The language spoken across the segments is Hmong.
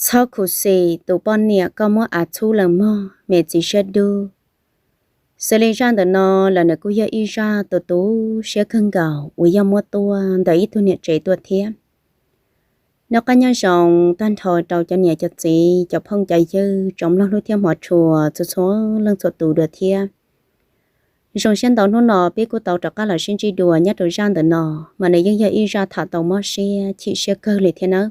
Txhob khuv xim tus poj niam koj muab av txhub lees mog me txiv siab dub. Xws li zaj ntawm no los nws kuj yog ib zaj tu tu siab kawg nkaus uas yog muab tuaj ntawm ib tug niam tsev tuaj thiab. Noj qab nyob zoo tag nrho rau cov niam cov txiv cov phooj cov ywg tsoom mloog hlub thiab hmov tshua txhua txhua leej txhua tus dua thiab. Zoo siab ntau hnub no peb kuj tau rov qab los sib ntsib dua nyob rau zaj ntawm no, mas nws yeej yog ib zaj tham tau mob siab chim siab kawg li thiab nawb.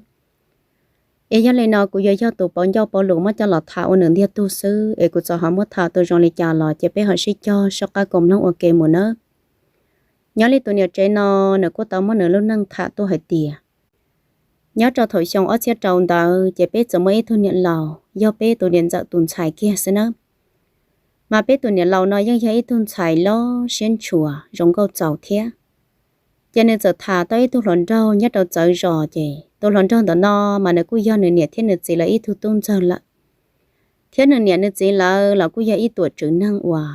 Es yog li no kuv yuav yog tus pauv ncauj pauv lus muab coj los tham ua nws ntiag tug xwb, es kuv txawm ho muab tham tau zoo li cas los ces peb ho sib cog soj qab koom mloog ua ke mus nawb. Nyob li tus niam tsev no, nws kuj tau muab nws lub neej tham tuaj hais tias, nyob rau thaum xyoo ob txhiab rau ntawd ces peb txawm muaj ib tug niam laus yog peb tus niam ntxawm tus ntxhais kiag xwb nawb. Mas peb tus niam laus no yeej yog ib tug ntxhais loj siab ntshua zoo nkauj txaus thiab. Ces nws txawm tham tau ib tug hluas nraug nyob rau txawv zos, ces tus hluas nraug ntawm no mas nws kuj yog nws niam thiab nws txiv lawv ib tug tub ntxawg lawm. Thiab nws niam nws txiv lawv los kuj yog ib tuam tswv neeg uas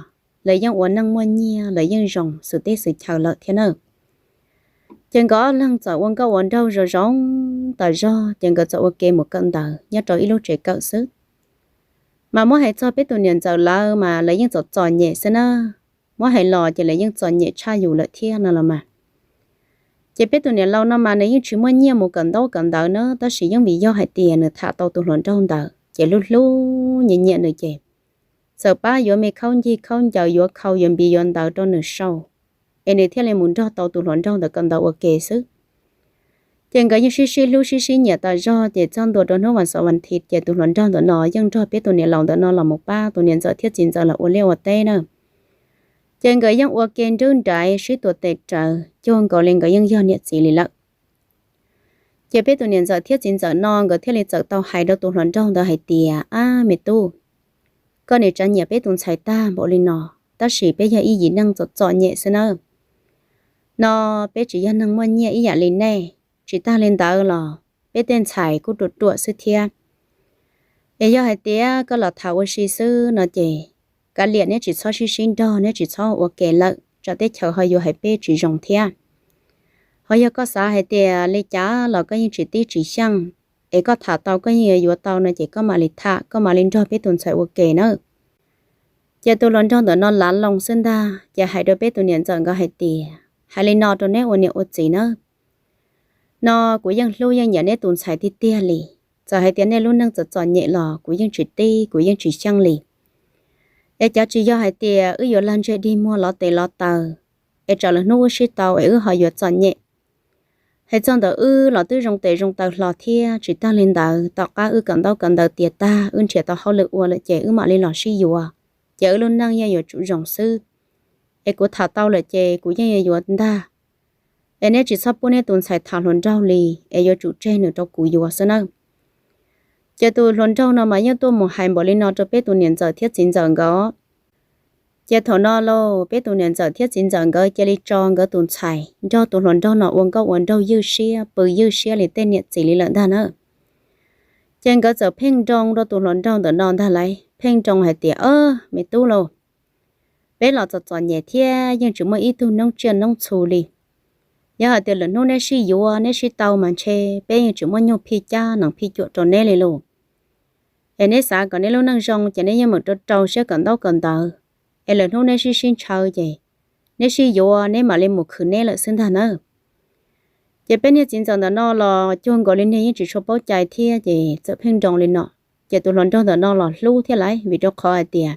lawv yeej ua neej muaj nyiaj, lawv yeej zoo xws teb xws chaw lawm thiab nawb. Ces nkawd ob leeg txawm ua nkauj ua nraug zoo zoo tas zog, ces nkawd txawm ua ke mus kawm ntawv nyob rau ib lub tsev kawm xwb. Mas muab hais txog peb tus niam ntxawm lawv mas lawv yeej txom txom nyem xwb na. Muab hais los ces lawv yeej txom nyem tshaj yus lawm thiab no los mas. Ces peb tus niam laus no mas nws yeej tsis muaj nyiaj mus kawm ntaub kawm ntawv na, tab sis yeej vim yog hais tias nws tham tau tus hluas nraug ntawd ces hlub hlub nyiam nyiam nws ces txawm pab yuav me khaub ncig khaub ncaws, yuav khau yuav npiv yuav ntawv rau nws sau, es nws thiaj li mus nrog tau tus hluas nraug ntawd kawm ntawv ua ke xwb. Ces nkawd yeej sib sib hlub sib sib nyiam tas zog, ces txog ntua rau hnub vas xov vas thiv ces tus hluas nraug ntawm no yeej nrog peb tus niam laus ntawm no los mus pab tus niam ntxawm thiab txiv ntxawm los ua liaj ua teb na. Ces nkawd yeej ua ke nrub nraiv sib tuav tes rawv cuag nkaus li nkawd yeej yog niam txiv li lawm. Ces peb tus niam ntxawm thiab txiv ntxawm no nkawd thiaj li txawm tau hais rau tus hluas nraug ntawd hais tias, ab me tub, koj niam tsev nyiam peb tus ntxhais tag npaum li no, tab sis peb yog ib yim neeg txom txom nyem xwb nawb. No peb tsis yog neeg muaj nyiaj ib yam li nej, tsis tag li ntawd los peb tej ntxhais kuj ruam ruam xwb thiab. Es yog hais tias koj los tham ua si xwb no ces kav liam neb tsis txhob sib sib nrog, neb tsis txhob ua ke lawm, tsam teb chaws ho yuav hais peb tsis zoo thiab. Ho yog koj xav hais tias li cas los koj yeej tsis tib tsis xyeej, es koj tham tau koj yeej yuav yuav tau no ces koj mam li tham, koj mam li nrog peb tus ntxhais ua ke nawb. Ces tus hluas nraug ntawm no lav loo xwb ntag, ces hais rau peb tus niam ntxawm nkawd hais tias, hais li no rau neb ua niam ua txiv nawb. No kuv yeej hlub yeej nyiam neb tus ntxhais tiag tiag li. Txawm hais tias nej lub neej txom txom nyem los kuv yeej tsis tib, kuv yeej tsis xyeej li. Es cav tsis yog hais tias wb yuav lag ntseg dig muag lov tes lov taw, es tsam lwm hnub wb sib tau es wb ho yuav txom nyem. Hais txog ntawm wb los twb zoo tes zoo taw hlo thiab, tsis tag li ntawd tom qab wb kawm ntaub kawm ntawv tiav tag wb nrhiav tau hauj lwm ua lawm ces wb mam li los sib yuav, ces wb lub neej yeej yuav tsum zoo xwb. Es kuv tham tau lawm ces kuv yeej yuav yuav ntag. Es neb tsis txhob pub neb tus ntxhais tham hluas nraug li, es yuav tsum tseg nws rau kuv yuav xwb nawb. Ces tus hluas nraug no mas yeej tuaj mus hais npaum li no rau peb tus niam ntxawm thiab txiv ntxawm nkawd. Ces thaum no lauj, peb tus niam ntxawm thiab txiv ntxawm nkawd cia li tso nkawd tus ntxhais nrog tus hluas nraug no ua nkauj ua nraug ywj siab pw ywj siab li tej niam txiv li lawm ntag na. Ces nkawd txawm pheej nroo rau tus hluas nraug ntawm no ntag lauj, pheej nroo hais tias, ab me tub lauj, peb los txom txom nyem thiab yeej tsis muaj ib tug noob tsiaj noob txhu li. Yog hais tias lwm hnub neb sib yuav neb sib tau mas ntshe peb yeej tsis muaj nyuj phij cab nees phij cuam rau neb li lauj. Es neb xav kom neb lub neej zoo ces neb yeej meem rau rau siab kawm ntaub kawm ntawv. Es lwm hnub neb sib sib ntshaw ces neb sib yuav neb mam li mus khwv neb lawm xwb ntag nawb. Ces peb niag txiv ntxawm ntawm no los cuag nkaus li niag yeej tsis tshua paub cai thiab ces txawm pheej nroo li no. Ces tus hluas nraug ntawm no los hlub thiab lauj, vim rau qhov hais tias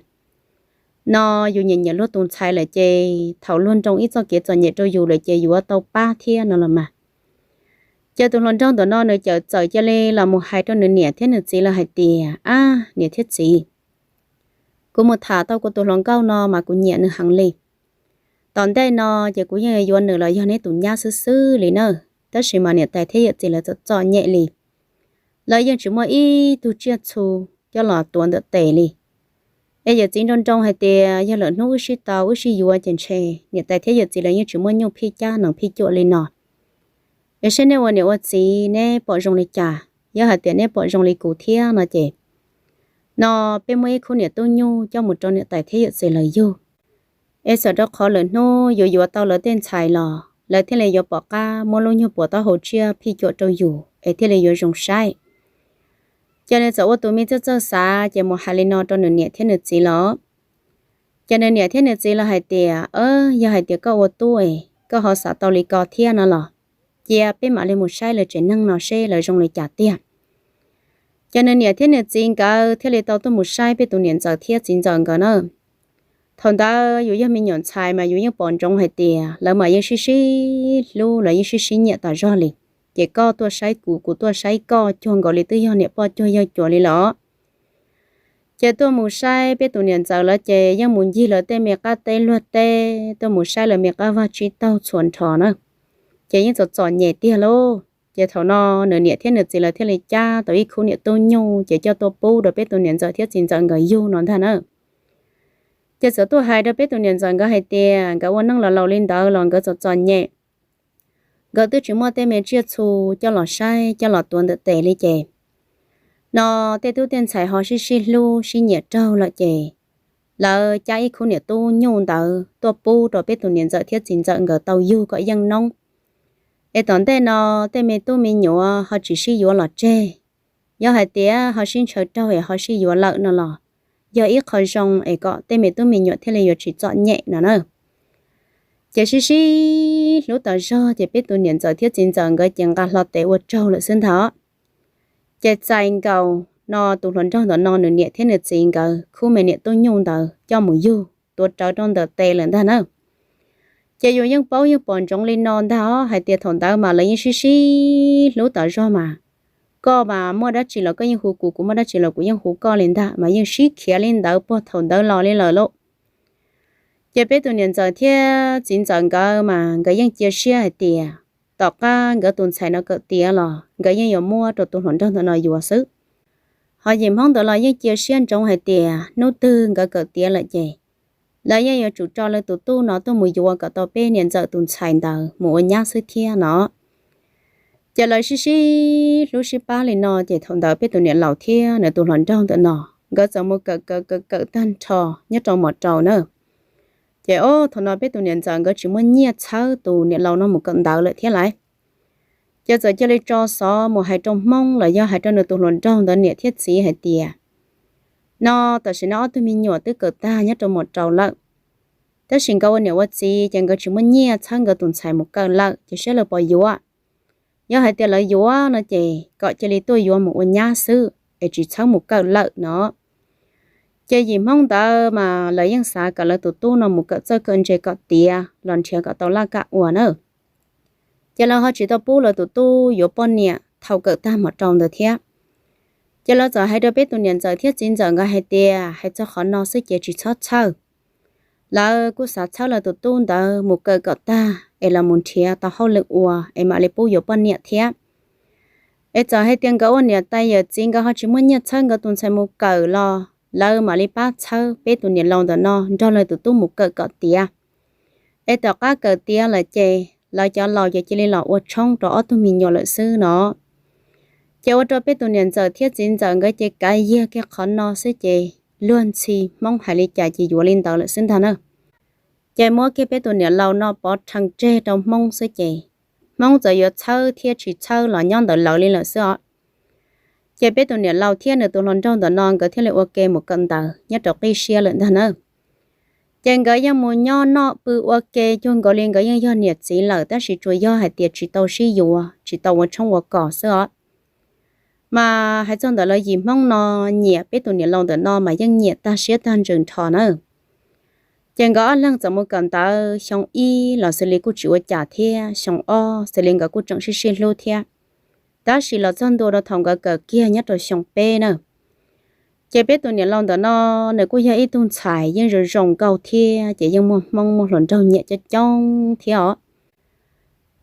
no yus nyiam nyiam luag tus ntxhais lawm ces thaum luag nroo ib txoj kev txom nyem rau yus lawm ces yuav tau pab thiab no los mas. Ces tus hluas nraug ntawm no nws cawm txawm cia li los mus hais rau nws niam thiab nws txiv lawv hais tias, ab niam thiab txiv, kuv mus tham tau kuv tus hluas nkauj no mas kuv nyiam nws heev li. Tom ntej no ces kuv yeej yuav nws los yog neb tus nyab xwb xwb li na. Tab sis mas niam tais thiab yawm txiv lawv txom txom nyem li, lawv yeej tsis muaj ib tug tsiaj txhu coj los tuav ntawm tes li. Es yawm txiv nroo nroo hais tias yog lwm hnub wb sib tau wb sib yuav ces ntshe niam tais thiab yawm txiv lawv yeej tsis muaj nyuj phij cab nees phij cuam li no. Es seb neb ua niam ua txiv neb pom zoo li cas, yog hais tias neb pom zoo li kuv thiab no ces no peb muab ib khub niam tub nyuj coj mus rau niam tais thiab yawm txiv lawv yug. Es txawm rau qhov lwm hnub yus yuav tau lawv tej ntxhais los lawv thiaj li yuav pom qab muab lub nyuag puas taub hau tsiaj phij cuam rau yus es thiaj li yuav zoo saib. Ces nws txawm ua tus me txawj txawj xav ces mus hais li no rau nws niam thiab nws txiv lawm. Ces nws niam thiab nws txiv lawv hais tias, Yog hais tias koj ua tub es koj ho xav tau li ko thiab no los, cia peb mam li mus saib lawv tsev neeg no seb lawv zoo li cas tiag. Ces nws niam thiab nws txiv nkawd thiaj li tau tuaj mus saib peb tus niam ntxawm thiab txiv ntxawm nkawd na. Thaum ntawd yus yog me nyuam ntxhais mas yus yeej pom ntsoov hais tias lawv mas yeej sib sib hlub, lawv yeej sib sib nyiam tas zog li. Ces koj tuaj saib kuv, kuv tuaj saib koj, cuag nkaus li twb yog niam poj cuag yawg cuas li lawm. Ces tuaj mus saib peb tus niam ntxawm lawv ces yeej mus ncig lawv tej me qab teb luag teb, tuaj mus saib lawv me qab vaj tsib taug txhua nrho na. Ces yeej txom txom nyem tiag lauj. Ces thaum no nws niam thiab nws txiv lawv thiaj li cab tau ib khub niam tub nyuj ces coj tuaj pub rau peb tus niam ntxawm thiab txiv ntxawm nkawd yug no ntag na. Ces txawm tuaj hais rau peb tus niam ntxawm nkawd hais tias nkawd ua neej los laus li ntawd los nkawd txom txom nyem, nkawd twb tsis muaj tej me tsiaj txhu coj los saib coj los tuav ntawm tes li ces no tej tub tej ntxhais ho sib sib hlub sib nyiam raug lawm ces lawv cab ib khub niam tub nyuj ntawd tuaj pub rau peb tus niam ntxawm thiab txiv ntxawm nkawd tau yug kom yeej noob. Es tom ntej no tej me tub me nyuam ho tsis sib yuav los tseg, yog hais tias ho sib ntshaw raug es ho sib yuav lawm no los yog ib qho zoo es kom tej me tub me nyuam thiaj li yuav tsis txom nyem no na. Ces sib sib hlub tas zog ces peb tus niam ntxawm thiab txiv ntxawm nkawd ces nqa hlo tes ua tsaug lawm xwb ntag. Ces txais nkaus no tus hluas nraug ntawm no nws niam thiab nws txiv nkawd khub me niam tub nyuj ntawd coj mus yug tuav rawv rau ntawm tes lawm ntag na. Ces yus yeej paub yeej pom ntsoov li no ntag os, hais tias thaum ntawd mas lawv yeej sib sib hlub tas zog mas, koj mas muaj dab tsi los koj yeej hu kuv, kuv muaj dab tsi los kuv yeej hu koj li ntag, mas yeej sib khiav li ntawd puag thaum ntawd los li lawm lauj. Ces peb tus niam ntxawm thiab txiv ntxawm nkawd mas nkawd yeej cia siab hais tias tom qab nkawd tus ntxhais no kawm tiav los nkawd yeej yuav muab rau tus hluas nraug ntawm no yuav xwb. Ho yim Hmoob ntawd los yeej cia siab ntsoov hais tias hnub twg nkawd kawm tiav lawm ces lawv yeej yuav tsum tso lawv tus tub no tuaj mus yuav kom tau peb niam ntxawm tus ntxhais ntawd mus ua nyab xwb thiab no. Ces lawv sib sib hlub sib pab li no ces thaum ntawd peb tus niam laus thiab nws tus hluas nraug ntawm no nkawd txawm mus kawm kawm kawm kawm tag nrho nyob rau mos rau na. Ces o thaum no peb tus niam ntxawm nkawd tsis muaj nyiaj txhawb tus niam laus no mus kawm ntawv lawm thiab lais. Ces txawm cia li tso xov mus hais rau Hmoob los yog hais rau nws tus hluas nraug ntawd niam thiab txiv hais tias no tam sim no ob tug me nyuam twb kawm tag nyob rau mos rau lawm, tab sis nkawd ua niam ua txiv ces nkawd tsis muaj nyiaj txhawb nkawd tus ntxhais mus kawm lawm ces saib lawv puas yuav. Yog hais tias lawv yuav no ces kom cia li tuaj yuav mus ua nyab xwb es tsis txhawb mus kawm lawm no. Ces yim Hmoob ntawd mas lawv yeej xav kom lawv tus tub no mus kawm txawj kawm ntse kom tiav los nrhiav kom tau laj kam ua na. Ces lawv ho tsis tau pub lawv tus tub yuav poj niam thaum kawm tag mos rau ntawd thiab. Ces lawv txawm hais rau peb tus niam ntxawm thiab txiv ntxawm nkawd hais tias hais txog qhov no xwb ces tsis txhob txhawj. Lawv kuj xav txhawb lawv tus tub ntawd mus kawm kom tag es los mus nrhiav tau hauj lwm ua es mam li pub yuav poj niam thiab. Es txawm hais tias nkawd ua niam tais yawm txiv nkawd ho tsis muaj nyiaj txhawb nkawd tus ntxhais mus kawm los lawv mam li pab txhawb peb tus niam laus ntawm no nrog lawv tus tub mus kawm kom tiav. Es tom qab kawm tiav lawm ces lawv cov laus ces cia li los ua tshoob rau ob tug me nyuam lawm xwb no. Ces ua rau peb tus niam ntxawm thiab txiv ntxawm nkawd ces kav yag kiag qhov no xwb ces luag ntxhi Hmoob hais li cas ces yuav li ntawd lawm xwb ntag na. Ces muab kiag peb tus niam laus no pov rhees tseg rau Hmoob xwb ces Hmoob txawm yuav txhawb thiab tsis txhawb los nyob ntawd lawv li lawm xwb os. Ces peb tus niam laus thiab nws tus hluas nraug ntawm no nkawd thiaj li ua ke mus kawm ntawv nyob rau qib siab lawm ntag na. Ces nkawd yeej mus nyob noj pw ua ke cuag nkaus li nkawd yeej yog niam txiv lawm tab sis tsuas yog hais tias tsis tau sib yuav tsis tau ua tshoob ua kos xwb os. Mas hais txog ntawm lawv yim Hmoob no nyiam peb tus niam laus ntawm no mas yeej nyiam tag siab tag ntsws nrho na. Ces nkawd ob leeg txawm mus kawm ntawv xyoo ib los xws li kuj tsis ua cas thiab, xyoo ob xws li nkawd kuj tseem sib sib hlub thiab. Tab sis los txog ntua rau thaum nkawd kawm kiag nyob rau xyoo peb na, ces peb tus niam laus ntawm no nws kuj yog ib tug ntxhais yeej zoo zoo nkauj thiab ces yeej muaj Hmoob muaj hluas nraug nyiam coob coob thiab os.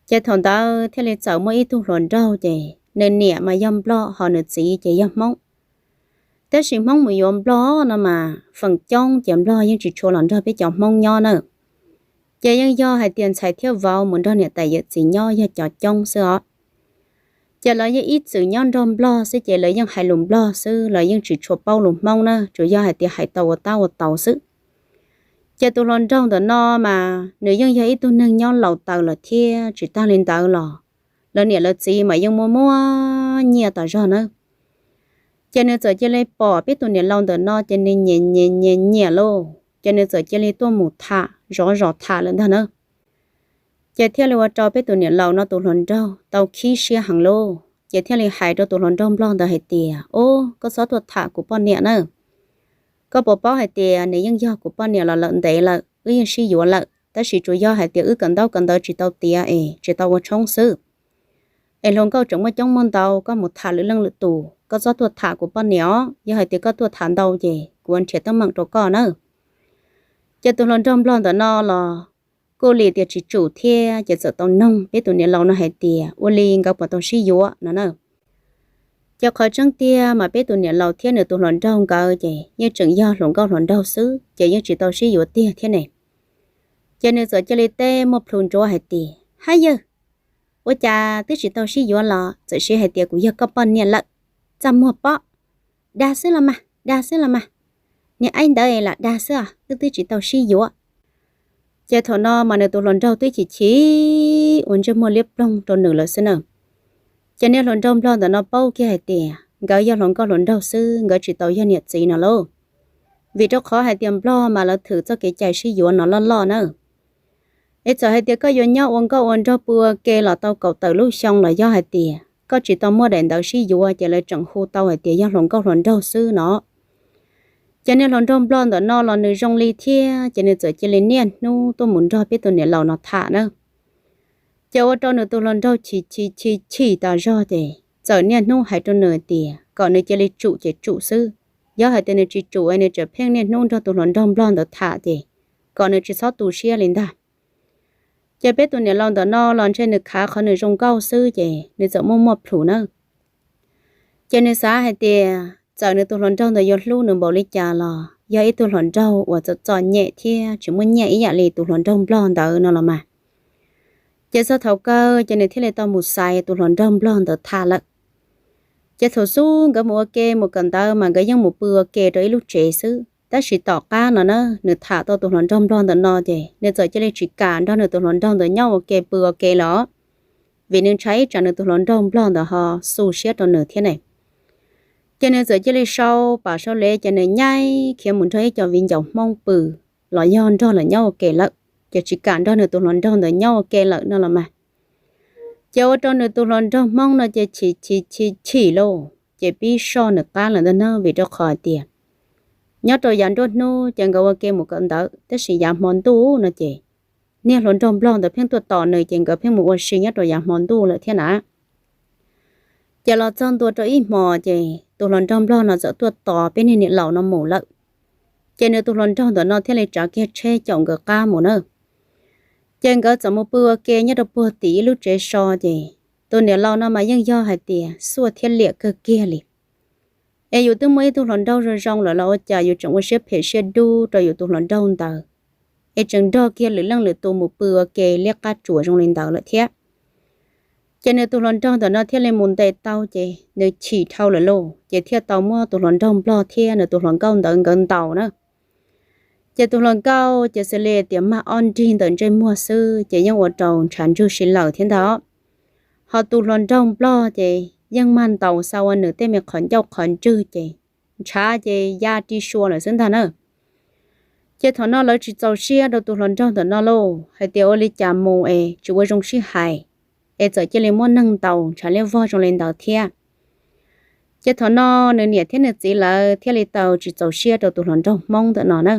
Ces thaum ntawd thiaj li txawm muaj ib tug hluas nraug ces nws niam mas yog Nplog ho nws txiv ces yog Hmoob. Tab sis Hmoob mus yuav Nplog no mas feem coob ces Nplog yeej tsis tshua los nrog peb cov Hmoob nyob na. Ces yeej yog hais tias ntxhais thiab vauv mus nrog niam tais yawm txiv nyob yog cov coob xwb os. Ces lawv yeej ib txwm nyob nrog Nplog xwb ces lawv yeej hais lus Nplog xwb, lawv yeej tsis tshua paub lus Hmoob na, tsuas yog hais tias hais tau ua tab ua tau xwb. Ces tus hluas nraug ntawm no mas nws yeej yog ib tug neeg nyob laus taws lawm thiab, tsis tag li ntawd los lawv niam lawv txiv mas yeej muaj muaj nyiaj tas zog na. Ces nws txawm cia li pom peb tus niam laus ntawm no ces nws nyiam nyiam nyiam nyiam lauj, ces nws txawm cia li tuaj mus tham zov zos tham lawm ntag na. Ces thiaj li ua rau peb tus niam laus no tus hluas nraug tau khib siab heev lauj, ces thiaj li hais rau tus hluas nraug nplog ntawd hais tias, Ub, koj txhob tuaj tham kuv poj niam na. Koj puas paub hais tias nws yeej yog kuv poj niam los lawm ntev lawm, wb yeej sib yuav lawm, tab sis tsuas yog hais tias wb kawm ntaub kawm ntawv tsis tau tiav es tsis tau ua tshoob xwb. Es hluas nkauj tseem muaj coob muaj ntau, koj mus tham lwm leej lwm tus, koj txhob tuaj tham kuv poj niam os. Yog hais tias koj tuaj tham ntau ces kuv ua nrhiav teeb meem rau koj na. Ces tus hluas nraug nplog ntawm no los kuj li tias tsis tsum thiab, ces txawm tau noog peb tus niam laus no hais tias ua li nkawd puas tau sib yuav no na. Ces qhov tseeb tiag mas peb tus niam laus thiab nws tus hluas nraug nkawd ces yeej tseem yog hluas nkauj hluas nraug xwb, ces yeej tsis tau sib yuav tiag thiab ne. Ces nws txawm cia li teb muaj plhus ntsuav hais tias, Hab yawg, ua cas twb tsis tau sib yuav los txawm siv hais tias kuv yog koj poj niam lawm? Txaj muag pob, dag xwb los mas, dag xwb los mas. Niag aib ntawd lam dag xwb os, wb twb tsis tau sib yuav. Ces thaum no mas nws tus hluas nraug twb chim chim ua ntsej muag liab ploog rau nws lawm xwb na. Ces niag hluas nraug nplog ntawm no paub kiag hais tias nkawd yog hluas nkauj hluas nraug xwb, nkawd tsis tau yog niam txiv no lauj. Vim rau qhov hais tias nplog mas lawv thwm txoj kev cai sib yuav no loj loj na. Es txawm hais tias koj yuav nyob ua nkauj ua nraug pw ua ke los tau kaum tawm lub xyoo los yog hais tias koj tsis tau muaj daim ntawv sib yuav ces lawv tseem hu tau hais tias yog hluas nkauj hluas nraug xwb no. Ces niag hluas nraug nplog ntawm no los nws zoo li thiab, ces nws txawm cia li niaj hnub tuaj mus nrog peb tus niam laus no tham na. Ces ua rau nws tus hluas nraug chim chim chim chim tas zog ces txawm niaj hnub hais rau nws tias kom nws cia li tsum ces tsum xwb. Yog hais tias nws tsis tsum es nws tseem pheej niaj hnub nrog tus hluas nraug nplog ntawd tham ces kom nws tsis txhob tu siab li ntag. Ces peb tus niam laus ntawm no los ntshe nws khav qhov nws zoo nkauj xwb ces nws txawm muaj muaj plhus na. Ces nws xav hais tias txawm nws tus hluas nraug ntawd yuav hlub nws npaum li cas los yog ib tug hluas nraug uas txom txom nyem thiab tsis muaj nyiaj ib yam li tus hluas nraug nplog ntawd no los mas. Ces txog thaum kawg ces nws thiaj li tau mus xaiv tus hluas nraug nplog ntawd tham lawm. Ces thaum xub nkawd mus ua ke mus kawm ntawv mas nkawd yeej mus pw ua ke rau ib lub tsev xwb, tab sis tom qab no na nws tham tau tus hluas nraug nplog ntawm no ces nws txawm cia li tsis kam nrog nws tus hluas nraug ntawd nyob ua ke pw ua ke lawm, vim nws ntshai ib tsam nws tus hluas nraug nplog ntawd ho xu siab rau nws thiab ne. Ces nws txawm cia li sau pam sau lev ces nws nyaij khiav mus nrog ib co viv ncaus Hmoob pw los yog nrog lawv nyob ua ke lawm, ces tsis kam nrog nws tus hluas nraug ntawd nyob ua ke lawm no los mas. Ces ua rau nws tus hluas nraug Hmoob no ces chim chim chim chim lauj, ces pib soj nws qab lawm ntag na, vim rau qhov hais tias nyob rau yav nruab hnub ces nkawd ua ke mus kawm ntawv, tab sis yav hmo ntuj no ces niag hluas nraug nplog ntawd pheej tuaj tos nws ces nkawd pheej mus ua si nyob rau yav hmo ntuj lawm thiab na. Ces los txog ntua rau ib hmos ces tus hluas nraug nplog no txawm tuaj tos peb niag niam laus no mus lawm. Ces nws tus hluas nraug ntawm no thiaj li tsav kiag tsheb caum nkawd qab mus na. Ces nkawd txawm mus pw ua ke nyob rau puag tim ib lub tsev so ces tus niam laus no mas yeej yog hais tias xuaj thiab liam kawg kiag li. Es yus twb muaj ib tug hluas nraug zoo zoo lawm los ua cas yus tseem ua siab phem siab dub rau yus tus hluas nraug ntawd, es tseem nrog kiag lwm leej lwm tus mus pw ua ke liab qab tsuas zoo li ntawd lawm thiab. Ces nws tus hluas nraug ntawm no thiaj li mus ntes tau ces nws chim dhau lawm lauj, ces thiaj tau muab tus hluas nraug nplog thiab nws tus hluas nkauj ntawd nkawd ntaus na. Ces tus hluas nkauj ces xws li tias mag ob nrig ntawm ntsej muag xwb ces yeej ua rau ntshav ntswg si lawm thiab ntag. Ho tus hluas nraug nplog ces yeej mag ntaus xa ua nws tej me qhov ncauj qhov ntswg ces ntshav ces ya ri sua lawm xwb ntag na. Ces thaum no lawv tsis txaus siab rau tus hluas nraug ntawm no lauj, hais tias ua li cas mus es tsis ua zoo sib hais, es txawm cia li muab neeg ntaus ntshav liab vog zoo li ntawd thiab. Ces thaum no nws niam thiab nws txiv lawv thiaj li tau tsis txaus siab rau tus hluas nraug Hmoob ntawm no na.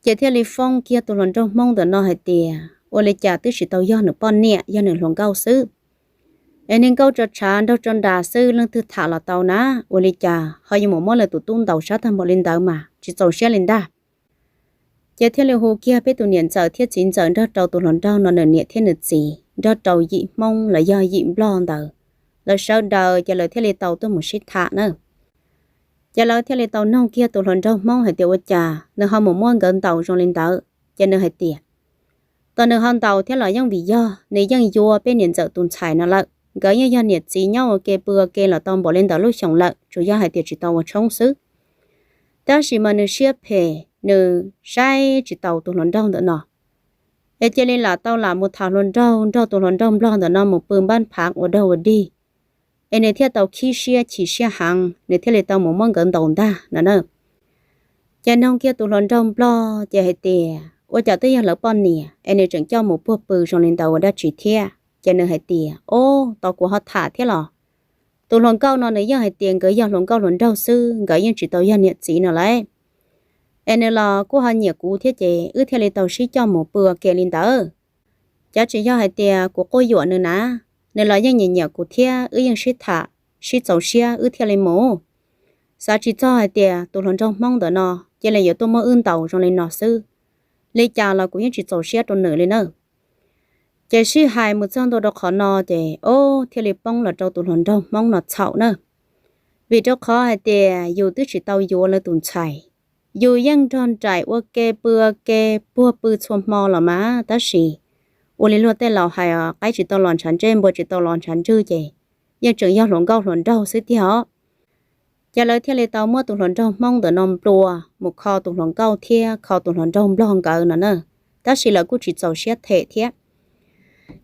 Ces thiaj li foob kiag tus hluas nraug Hmoob ntawm no hais tias ua li cas twb tsis tau yog nws poj niam, yog nws hluas nkauj xwb. Es niag nkauj tso tshav nraug tso nras xwb leej twg tham los tau na, ua li cas ho yuav mus muab lawv tus tub ntaus sab tag npaum li ntawd mas tsis txaus siab li ntag. Ces thiaj li hu kiag peb tus niam ntxawm thiab txiv ntxawm nrog rau tus hluas nraug no nws niam thiab nws txiv nrog rau yim Hmoob los yog yim nplog ntawd, lawv sawv daws ces lawv thiaj li tau tuaj mus sib tham na. Ces lawv thiaj li tau noog kiag tus hluas nraug Hmoob hais tias ua cas nws ho mus muab nkawd ntaus zoo li ntawd, ces nws hais tias tau nws ho ntaus thiab los yeej vim yog nws yeej yuav peb niam ntxawm tus ntxhais no lawm, nkawd yeej yog niam txiv nyob ua ke pw ua ke los tau npaum li ntawd lub xyoos lawm, tsuas yog hais tias tsis tau ua tshoob xwb. Tab sis mas nws siab phem, nws saib tsis taus tus hluas nraug ntawm no, es cia li lam tau lam mus tham hluas nraug nrog tus hluas nraug nplog ntawm no mus pw npab phav ua dog ua dig. es nws thiaj tau khib siab chim siab heev, nws thiaj li tau mus muab nkawd ntaus ntag no na. Ces noog kiag tus hluas nraug nplog ces hais tias ua cas twb yog lawv poj niam es nws tseem coj mus puag pw zoo li ntawd ua dab tsi thiab. Ces nws hais tias, Ob, tos kuv ho tham thiab los. Tus hluas nkauj no nws yeej hais tias nkawd yog hluas nkauj hluas nraug xwb, nkawd yeej tsis tau yog niam txiv no lauj. Es nws los kuj ho nyiam kuv thiab ces wb thiaj li tau sib coj mus pw ua ke li ntawd. Cav tsis yog hais tias kuv quaj yuam nws na, nws los yeej nyiam nyiam kuv thiab wb yeej sib tham, sib txaus siab wb thiaj li mus. Xav tsis txog hais tias tus hluas nraug Hmoob ntawm no cia li yuav tuaj muab wb ntaus zoo li no xwb. Li cas los kuv yeej tsis txaus siab rau nws li na. Ces sib hais mus txog ntua rau qhov no ces ob thiaj li poob los rau tus hluas nraug Hmoob no txhaum na. Vim rau qhov hais tias yus twb tsis tau yuav lawv tus ntxhais, yus yeej nrog nraim ua ke pw ua ke puag pw txhua hmo los mas, tab sis ua li luag tej laus hais, qaib tsis tau los ntshav ntsej, npua tsis tau los ntshav ntswg ces yeej tseem yog hluas nkauj hluas nraug xwb tiag os. Ces lawv thiaj li tau muab tus hluas nraug Hmoob ntawm no nplua mus kho tus hluas nkauj thiab kho tus hluas nraug nplog nkawd no na, tab sis lawv kuj tsis txaus siab them thiab.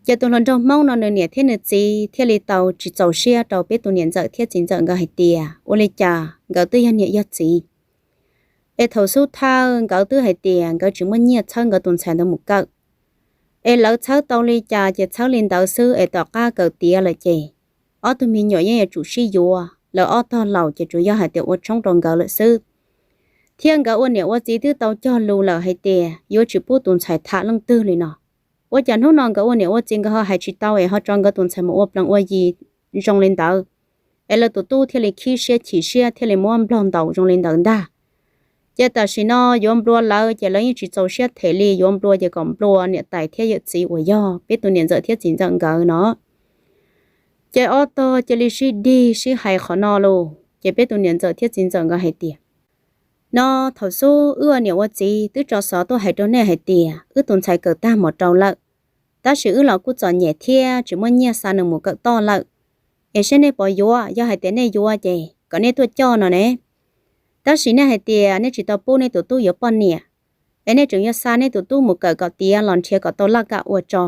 Ces tus hluas nraug Hmoob no nws niam thiab nws txiv thiaj li tau tsis txaus siab rau peb tus niam ntxawm thiab txiv ntxawm nkawd hais tias ua li cas nkawd twb yog niam yog txiv, es thaum xub thawj nkawd twb hais tias nkawd tsis muaj nyiaj txhawb nkawd tus ntxhais ntawd mus kawm, es lawv txhawb tau li cas ces txhawb li ntawd xwb, es tom qab kawm tiav lawm ces ob tug me nyuam yeej yuav tsum sib yuav, lawv ob tog laus ces tsuas yog hais tias ua tshoob rau nkawd lawm xwb. Thiab nkawd ua niam ua txiv twb tau cog lus lawm hais tias yuav tsis pub tus ntxhais tham leej twg li no. Ua cas hnub no nkawd ua niam ua txiv nkawd ho hais tsis tau es ho tso nkawd tus ntxhais mus ua plees ua yi zoo li ntawd, es lawv tus tub thiaj li khib siab chim siab thiaj li muab nplog ntaus zoo li ntawd ntag. Ces tam sim no yuav nplua lawv ces lawv yeej tsis txaus siab them li, yuav nplua ces kom nplua niam tais thiab yawm txiv uas yog peb tus niam ntxawm thiab txiv ntxawm nkawd no. Ces ob tog cia li sib dig sib hais qhov no lauj, ces peb tus niam ntxawm thiab txiv ntxawm nkawd hais tias, no thaum xub wb ua niam ua txiv twb tso xov tuaj hais rau nej hais tias wb tus ntxhais kawm tag mos rau lawm, tab sis wb los kuj txom nyem thiab tsis muaj nyiaj xa nws mus kawm toj lawm. Es seb nej puas yuav, yog hais tias nej yuav ces kom nej tuaj coj no ne. Tab sis nej hais tias nej tsis tau pub nej tus tub yuav poj niam, es nej tseem yuav xa nej tus tub mus kawm kom tiav los nrhiav kom tau laj kam ua tso,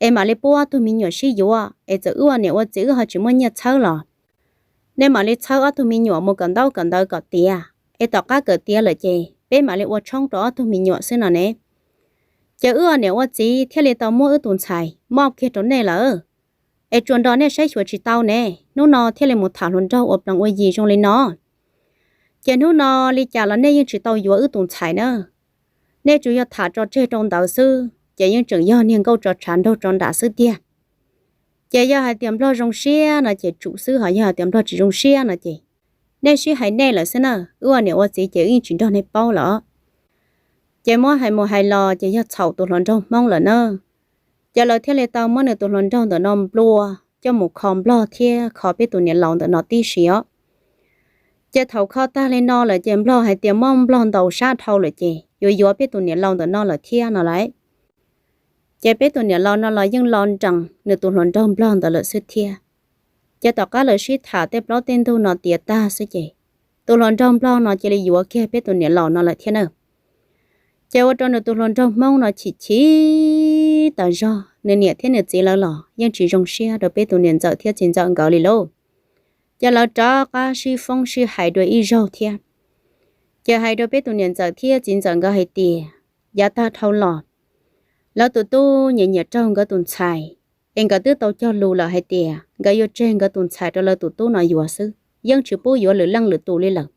es mam li pub ob tug me nyuam sib yuav, es txawm wb ua niam ua txiv wb ho tsis muaj nyiaj txhawb los nej mam li txhawb ob tug me nyuam mus kawm ntaub kawm ntawv kom tiav, es tom qab kawm tiav lawm ces peb mam li ua tshoob rau ob tug me nyuam xwb no ne. Ces wb ua niam ua txiv thiaj li tau muab wb tus ntxhais mob kiag rau nej lawm, es tsuas nrog nej saib xyuas tsis tau ne, hnub no thiaj li mus tham hluas nraug ua plees ua yi zoo li no. Ces hnub no li cas los nej yeej tsis tau yuav wb tus ntxhais na. Nej tsuas yog tham tso tseg rau ntawd xwb ces yeej tseem yog niag nkauj tso tshav nraug tso nram xwb tiag. Ces yog hais tias nplog zoo siab no ces tsum xwb, ho yog hais tias nplog tsis zoo siab no ces nej sib hais nej lawm xwb na, wb ua niam ua txiv ces wb yeej tsis nrog nej paub lawm. Ces muab hais mus hais los ces yog txhaum tus hluas nraug Hmoob lawm na. Ces lawv thiaj li tau muab nws tus hluas nraug ntawm no nplua coj mus kho nplog thiab kho peb tus niam laus ntawm no tib si os. Ces thaum kho tag li no lawm ces nplog hais tias muab nplog ntaus sab dhau lawm ces yuav yuav peb tus niam laus ntawm no lawm thiab no lauj. Ces peb tus niam laus no los yeej lo nrees nws tus hluas nraug nplog ntawd lawm xwb thiab. Ces tom qab lawv sib tham tej plaub tej ntug no tiav tag xwb ces tus hluas nraug nplog no cia li yuav kiag peb tus niam laus no lawm thiab na. Ces ua rau nws tus hluas nraug Hmoob no chim chim tas zog, nws niam thiab nws txiv lawv los yeej tsis zoo siab rau peb tus niam ntxawm thiab txiv ntxawm nkawd li lauj. Ces lawv rov qab sib foob sib hais dua ib zaug thiab. Ces hais rau peb tus niam ntxawm thiab txiv ntxawm nkawd hais tias, yav tag dhau los, lawv tus tub nyiam nyiam raug nkawd tus ntxhais, es nkawd twb tau cog lus lawm hais tias nkawd yuav tseg nkawd tus ntxhais rau lawv tus tub no yuav xwb, yeej tsis pub yuav lwm leej lwm tus li lawm.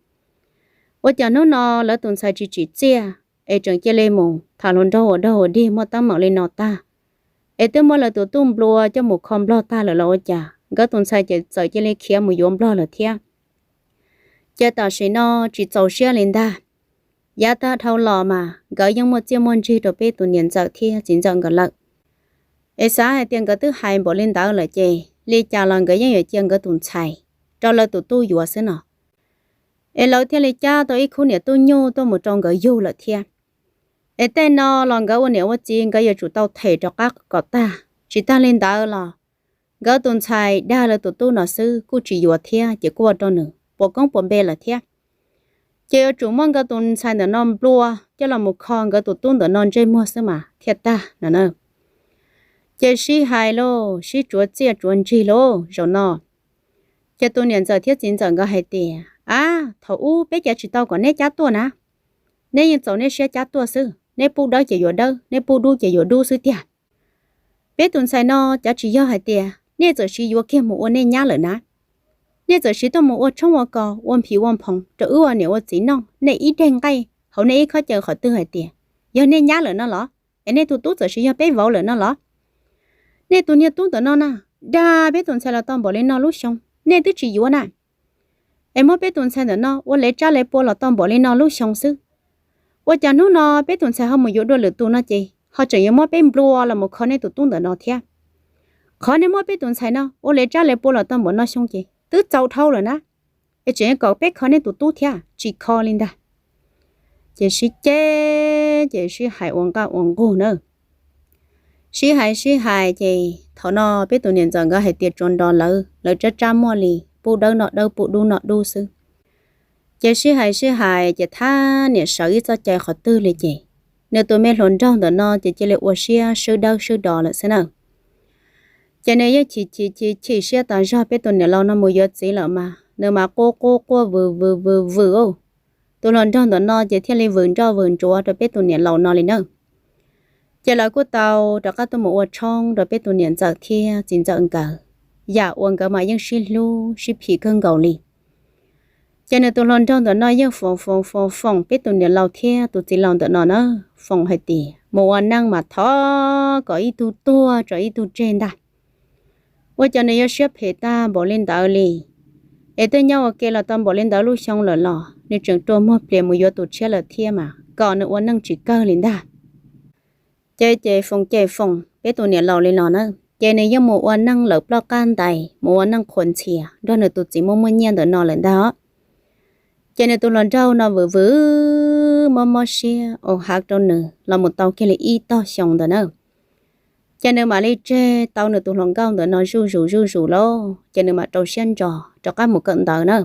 Ua cas hnub no lawv tus ntxhais tsis tsim txiaj, es tseem cia li mus tham hluas nraug ua dog ua dig muaj teeb meem li no tag, es twb muab lawv tus tub nplua coj mus kho nplog tag lawm los ua cas nkawd tus ntxhais ces txawm cia li khiav mus yuav nplog lawm thiab. Ces tam sim no tsis txaus siab li ntag. Yav tag dhau los mas nkawd yeej muaj txiaj muaj ntsig rau peb tus niam ntxawm thiab txiv ntxawm nkawd lawm. Es xav hais tias nkawd twb hais npaum li ntawd lawm ces li cas los nkawd yeej yuav cia nkawd tus ntxhais rau lawv tus tub yuav xwb no. Es lawv thiaj li cab tau ib khub niam tub nyuj tuaj mus rau nkawd yug lawm thiab. Es tej no los nkawd ua niam ua txiv nkawd yuav tsum tau them rov qab kom tag. Tsis tag li ntawd los nkawd tus ntxhais dag lawv tus tub no xwb kuj tsis yuav thiab ces kuj ua rau nws puas koob puas npe lawm thiab. Ces yuav tsum muab nkawd tus ntxhais ntawm no nplua coj los mus kho nkawd tus tub ntawm no ntsej muag xwb mas thiaj tag no na. Ces sib hais lauj, sib tsuav txiaj tsuav ntsig lauj zaum no. Ces tus niam ntxawm thiab txiv ntxawm nkawd hais tias, Ab, thaum ub peb cav tsis tau kom neb cab tuaj na. Neb yeej txaus neb siab cab tuaj xwb, neb pub dawb ces yuav dawb, neb pub dub ces yuav dub xwb tiag. Peb tus ntxhais no cav tsis yog hais tias nej txawm siv yuav kiag mus ua nej nyab lawm na. Nej txawm siv tuaj mus ua tshoob ua kos, ua nphim ua nphoov rau wb ua niam ua txiv noj, nej ib daig nqaij hauv nej ib khob caws qhov twg hais tias yog nej nyab lawm no los? Es nej tus tub txawm siv yog peb vauv lawm no los? Nej tus niag tub ntawm no na, dag peb tus ntxhais los tau npaum li no lub xyoo, nej twb tsis yuav na. Es muab peb tus ntxhais ntawm no ua lev tsab lev pua los tau npaum li no lub xyoo xwb. Ua cas hnub no peb tus ntxhais ho mus yuav dua lwm tus no ces ho tseem yuav muab peb nplua los mus kho nej tus tub ntawm no thiab? Qhov nej muab peb tus ntxhais no ua lev tsab lev pua los tau npaum no xyoo ces twb txaus dhau lawm na. Es tseem kom peb kho nej tus tub thiab, tsis kho li ntag. Ces sib ceg, ces sib hais ua nqaj ua nqug na. Sib hais sib hais ces thaum no peb tus niam ntxawm nkawd hais tias tsuas nrog lawv, lawv tsab tsab muaj li pub dawb noj dawb pub dub noj dub xwb. Ces sib hais sib hais ces thab niam sawv ib txoj cai qhov twg li ces nws tus me hluas nraug ntawm no ces cia li ua siab swb dawb swb do lawm xwb na. Ces nws yeej chim chim chim chim siab tas zog, peb tus niam laus no mus yuav txiv lawm mas nws mas quaj quaj quaj vwm vwm vwm vwm. Tus hluas nraug ntawm no ces thiaj li vwm nroj vwm ntsuav rau peb tus niam laus no li na. Ces lawv kuj tau rov qab tuaj mus ua tshoob rau peb tus niam ntxawm thiab txiv ntxawm nkawd, yam uas nkawd mas yeej sib hlub sib phim kawg nkaus li. Ces nws tus hluas nraug ntawm no yeej foom foom foom foom peb tus niam laus thiab tus txiv laus ntawm no na, foom hais tias mus ua neej mas thov kom ib tug tuag tso ib tug tseg ntag. Ua cas nws yuav siab phem tag npaum li ntawd li? Es twb nyob ua ke los tau npaum li ntawd lub xyoo lawm los nws tseem rua muag plias mus yuav tus tshiab lawm thiab mas kom nws ua neej tsis kawg li ntag. Ces ces foom ces foom peb tus niam laus li no na, ces nws yeej mus ua neej lawm ploj qab ntais, mus ua neej qhuas ntxhias nrog nws tus txiv muaj muaj nyiaj ntawm no lawm ntag. Ces nws tus hluas nraug no vwm vwm mob mob siab ua hav rau nws los mus tau kiag li ib tog xyoo ntawm na. Ces nws mam li tseg tau nws tus hluas nkauj ntawm no zuj zus zuj zus lauj, ces nws mam rau siab ntso rov qab mus kawm ntawv na.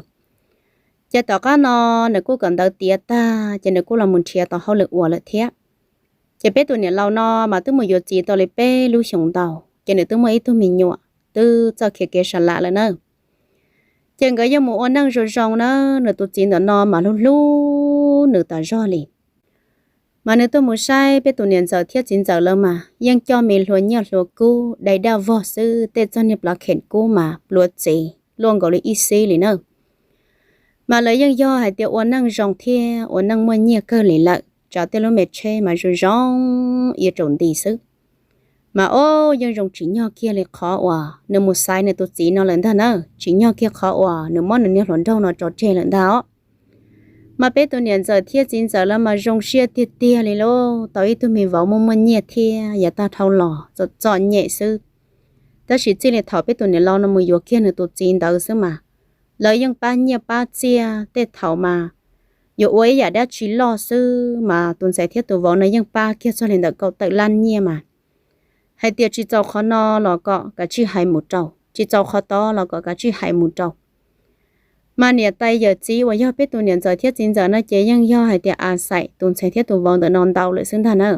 Ces tom qab no nws kuj kawm ntawv tiav tag ces nws kuj los mus nrhiav tau hauj lwm ua lawm thiab. Ces peb tus niam laus no mas twb mus yuav txiv tau li peb lub xyoos ntau, ces nws twb muaj ib tug me nyuam twb txawj khiav kev sa lam lawm na. Ces nkawd yeej mus ua neej zoo zoo na, nws tus txiv ntawm no mas hlub hlub nws tas zog li. Mas nws tuaj mus saib peb tus niam ntxawm thiab txiv ntxawm lawv mas yeej coj me hluas nyiaj hluas kub dai daj vog xwb, tej txog niag plav khem kub mas pluav txiv luaj nkaus li ib xib li na. Mas lawv yeej yog hais tias ua neej zoo thiab ua neej muaj nyiaj kawg li lawm, tsav tej lub me tsheb mas zoo zoo ib tsaus nti xwb. Mas ob yeej zoo tsim nyog kiag li qhov uas nws mus xaiv nws tus txiv no lawm ntag na, tsim nyog kiag qhov uas nws muab nws niag hluas nraug no tso tseg lawm ntag os. Mas peb tus niam ntxawm thiab txiv ntxawm lawv mas zoo siab tiag tiag li lauj, tau ib tug me vauv muaj muaj nyiaj thiab yav tag dhau los txom txom nyem xwb. Tab sis txij li thaum peb tus niam laus no mus yuav kiag nws tus txiv ntawd xwb mas lawv yeej pab nyiaj pab txiaj, tej thaum mas yuav ua ib yam dab tsi loj xwb mas tus ntxhais thiab tus vauv no yeej pab kiag txog li ntawm kaum tawm lab nyiaj mas hais tias tsis txaus qhov no los kom kav tsij hais mus rau, tsis txaus qhov tod los kom kav tsij hais mus rau. Mas niam tais yawm txiv uas yog peb tus niam ntxawm thiab txiv ntxawm no ces yeej yog hais tias a xaim tus ntxhais thiab tus vauv ntawm no ntau lawm xwb ntag na.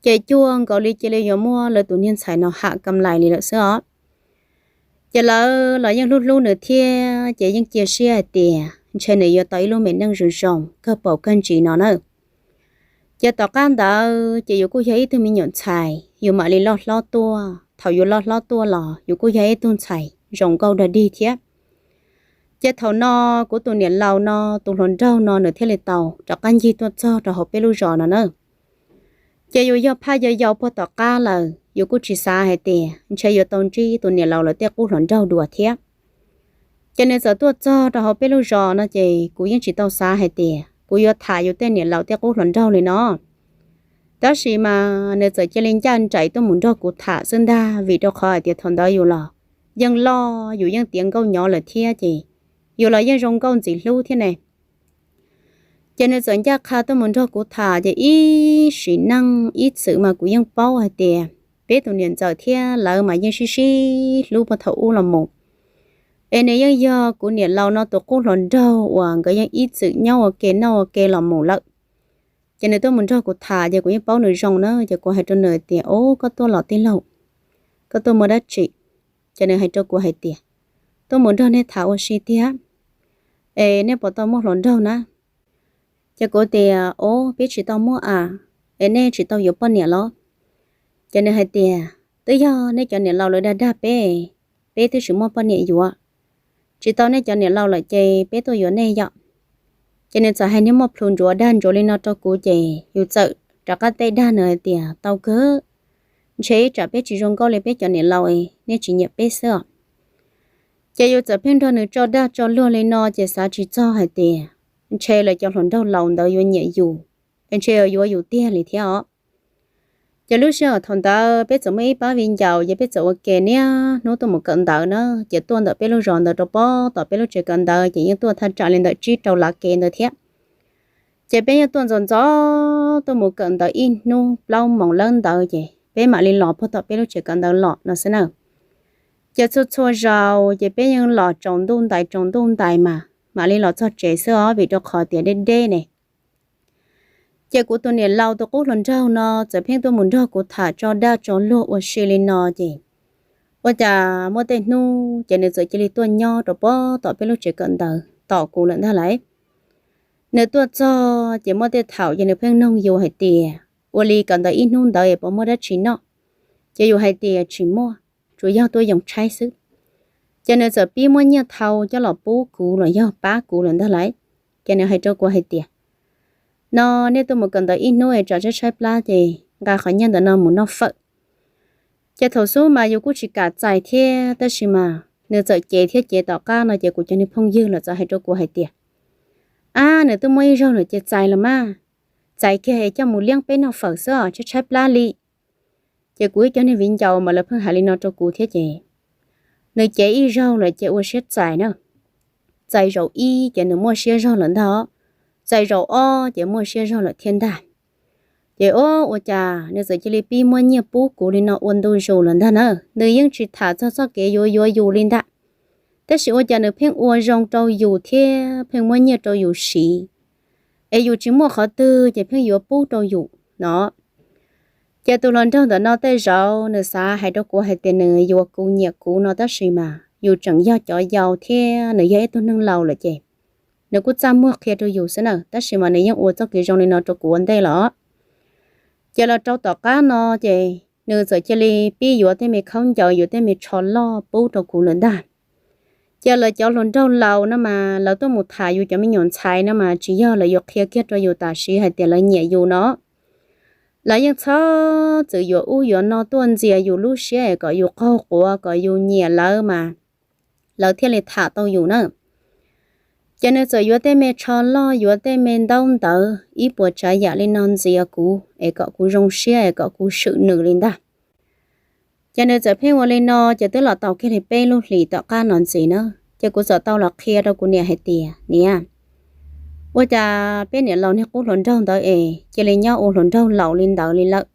Ces cuag nkaus li cia li yuav muab lawv tus niag ntxhais no ham kam lais li lawm xwb os. Ces lawv los yeej hlub hlub nws thiab ces yeej cia siab hais tias ntshe nws yuav tau ib lub me neej zoo zoo kawg paus kawg ntsis no na. Ces tom qab ntawd ces yus kuj yog ib tug me nyuam ntxhais, yus mam li loj hlob tuaj. Thaum yus loj hlob tuaj los yus kuj yog ib tug ntxhais zoo nkauj dog dig thiab. Ces thaum no kuv tus niam laus no tus hluas nraug no nws thiaj li tau rov qab ncig tuaj txog rau hauv peb lub zos no na. Ces yus yog phaj yau yau puag tom qab lawm, yus kuj tsis xav hais tias ntshe yuav tau ntsib tus niam laus lawv tej qub hluas nraug dua thiab. Ces nws txawm tuaj txog rau hauv peb lub zos no ces kuv yeej tsis tau xav hais tias kuv yuav tham yus tej niam laus tej qub hluas nraug li no. Tab sis mas nws txawm cia li ncaj nraim tuaj mus nrog kuv tham xwb ntag, vim rau qhov hais tias thaum ntawd yus los yeej loj, yus yeej tiav nkauj nyov lawm thiab ces yus los yeej zoo nkauj ntxim hlub thiab ne. Ces nws txawm ncaj qha tuaj mus nrog kuv tham ces ib sim neej ib txwm mas kuv yeej paub hais tias peb tus niam ntxawm thiab lawv mas yeej sib sib hlub puag thaum ub los mus. Es nws yeej yog kuv niam laus no tus qub hluas nraug uas nkawd yeej ib txwm nyob ua ke noj ua ke los mus lawm. Ces nws tuaj mus nrog kuv tham ces kuv yeej paub nws zoo na, ces kuv hais rau nws tias, Ub, koj tuaj los tij laug, koj tuaj muaj dab tsi? Ces nws hais rau kuv hais tias, tuaj mus nrog nej tham ua si tiag, es nej puas tau muaj hluas nraug na? Ces kuv tias, Ov, peb tsis tau muaj a, es nej tsis tau yuav poj niam los? Ces nws hais tias, Twb yog nej cov niam laus lawv dag dag peb, peb twb tsis muaj poj niam yuav. Tsis tau nej cov niam laus lawm ces peb tuaj yuav nej yom. Ces nws txawm hais niag muaj plhus ntsuav dag ntsuav li no rau kuv ces yus txawm rov qab teb dag nws hais tias, Tau kawg, ntshe ib tsam peb tsis zoo nkauj li peb cov niam laus, nej tsis nyiam peb xwb os. Ces yus txawm pheej nrog nws tso dag tso luag li no ces xav tsis txog hais tias ntshe lawv cov hluas nraug laus ntawd yuav nyiam yus, es ntshe yuav yuav yus tiag li thiab os. Ces lub sij hawm thaum ntawd peb txawm muaj ib pab viv ncaus ces peb txawm ua ke niaj hnub tuaj mus kawm ntawv na, ces tuaj ntawm peb lub zos ntawd rau pem tom peb lub tsev kawm ntawv ces yeej tuaj thaj tsam li ntawm tsib rau lav kev ntawd thiab. Ces peb yeej tuaj ntxov ntxov tuaj mus kawm ntawv ib hnub plaub moos lawm ntawd ces peb mam li los puag tom peb lub tsev kawm ntawv los no xwb na. Ces txhua txhua zaus ces peb yeej los tsaus ntuj ntais tsaus ntuj ntais mas mam li los txog tsev xwb os, vim rau qhov tias deb deb ne. Ces kuv tus niam laus tus qub hluas nraug no txawm pheej tuaj mus nrog kuv tham tso dag tso luag ua si li no ces ua cas muaj tej hnub ces nws txawm cia li tuaj nyob rau pem tom peb lub tsev kawm ntawv tos kuv lawm ntag lauj. Nws tuaj txog ces muaj tej thaum ces nws pheej noog yus hais tias, Ua li kawm ntawv ib hnub ntawd es puas muaj dab tsi noj? Ces yus hais tias, Tsis muaj, tsuas yog tuaj yoo tshaib xwb. Ces nws txawm pib muab nyiaj thau coj los pub kuv los yog pab kuv lawm ntag lauj. Ces nws hais rau kuv hais tias, No nej tuaj mus kawm ntawv ib hnub es tsam tshaib tshaib plab ces nqa qhov nyiaj ntawm no mus noj fawm. Ces thaum xub mas yus kuj tsis kam txais thiab tab sis mas nws txawm cev thiab cev tom qab no ces kuv cov niag phooj ywg los txawm hais rau kuv hais tias, Ab, nws twb muaj ib zaug lawm ces txais los mas, txais kiag es coj mus liab peb noj fawm xwb os, tshaib tshaib plab li. Ces kuv ib cov niag viv ncaus mas lawv pheej hais li no rau kuv thiab ces, Nws cev ib zaug lawm ces ua siab txais na, txais zaum ib ces nws muaj siab zog lawm ntag, txais zaum ob ces muaj siab zog lawm thiab ntag. Ces o, ua cas nws txawm cia li pib muab nyiaj pub kuv li no ua ntu zus lawm ntag na. Nws yeej tsis tham txog txoj kev yuav yuav yus li ntag, tab sis ua cas nws pheej ua zoo rau yus thiab pheej muab nyiaj rau yus siv, es yus tsis muaj qhov twg ces pheej yuav pub rau yus no. Ces tus hluas nraug ntawm no tej zaum nws xav hais rau kuv hais tias nws yuav kuv nyiam kuv no tab sis mas yus tseem yog cov yau thiab nws yog ib tug neeg laus lawm ces nws kuj txaj muag qhia rau yus xwb na, tab sis mas nws yeej ua txoj kev zoo li no rau kuv ua ntej los. Ces los rau tom qab no ces nws txawm cia li pib yuav tej me khaub ncaws, yuav tej me tsho loj pub rau kuv lawm ntag. Ces lawv cov hluas nraug laus no mas lawv tuaj mus tham yus cov me nyuam ntxhais no mas tsis yog lawv yuav qhia kiag rau yus tam sim hais tias lawv nyiam yus no, lawv yeej txhob txwm yuav ub yuav no tuaj ntxias yus lub siab es kom yus qaug quav kom yus nyiam lawv mas lawv thiaj li tham tau yus na. Ces nws txawm yuav tej me tsho loj, yuav tej me ntaub ntawv ib puas tsav yam li no ntxias kuv es kom kuv zoo siab es kom kuv swm nws li ntag. Ces nws txawm pheej ua li no ces twb los tau kiag li peb lub hlis tom qab no ntxiv na, ces kuv txawm tau los qhia rau kuv niam hais tias, Niam, ua cas peb niam laus niag qub hluas nraug ntawd es cia li nyob ua hluas nraug laus li ntawd li lawm,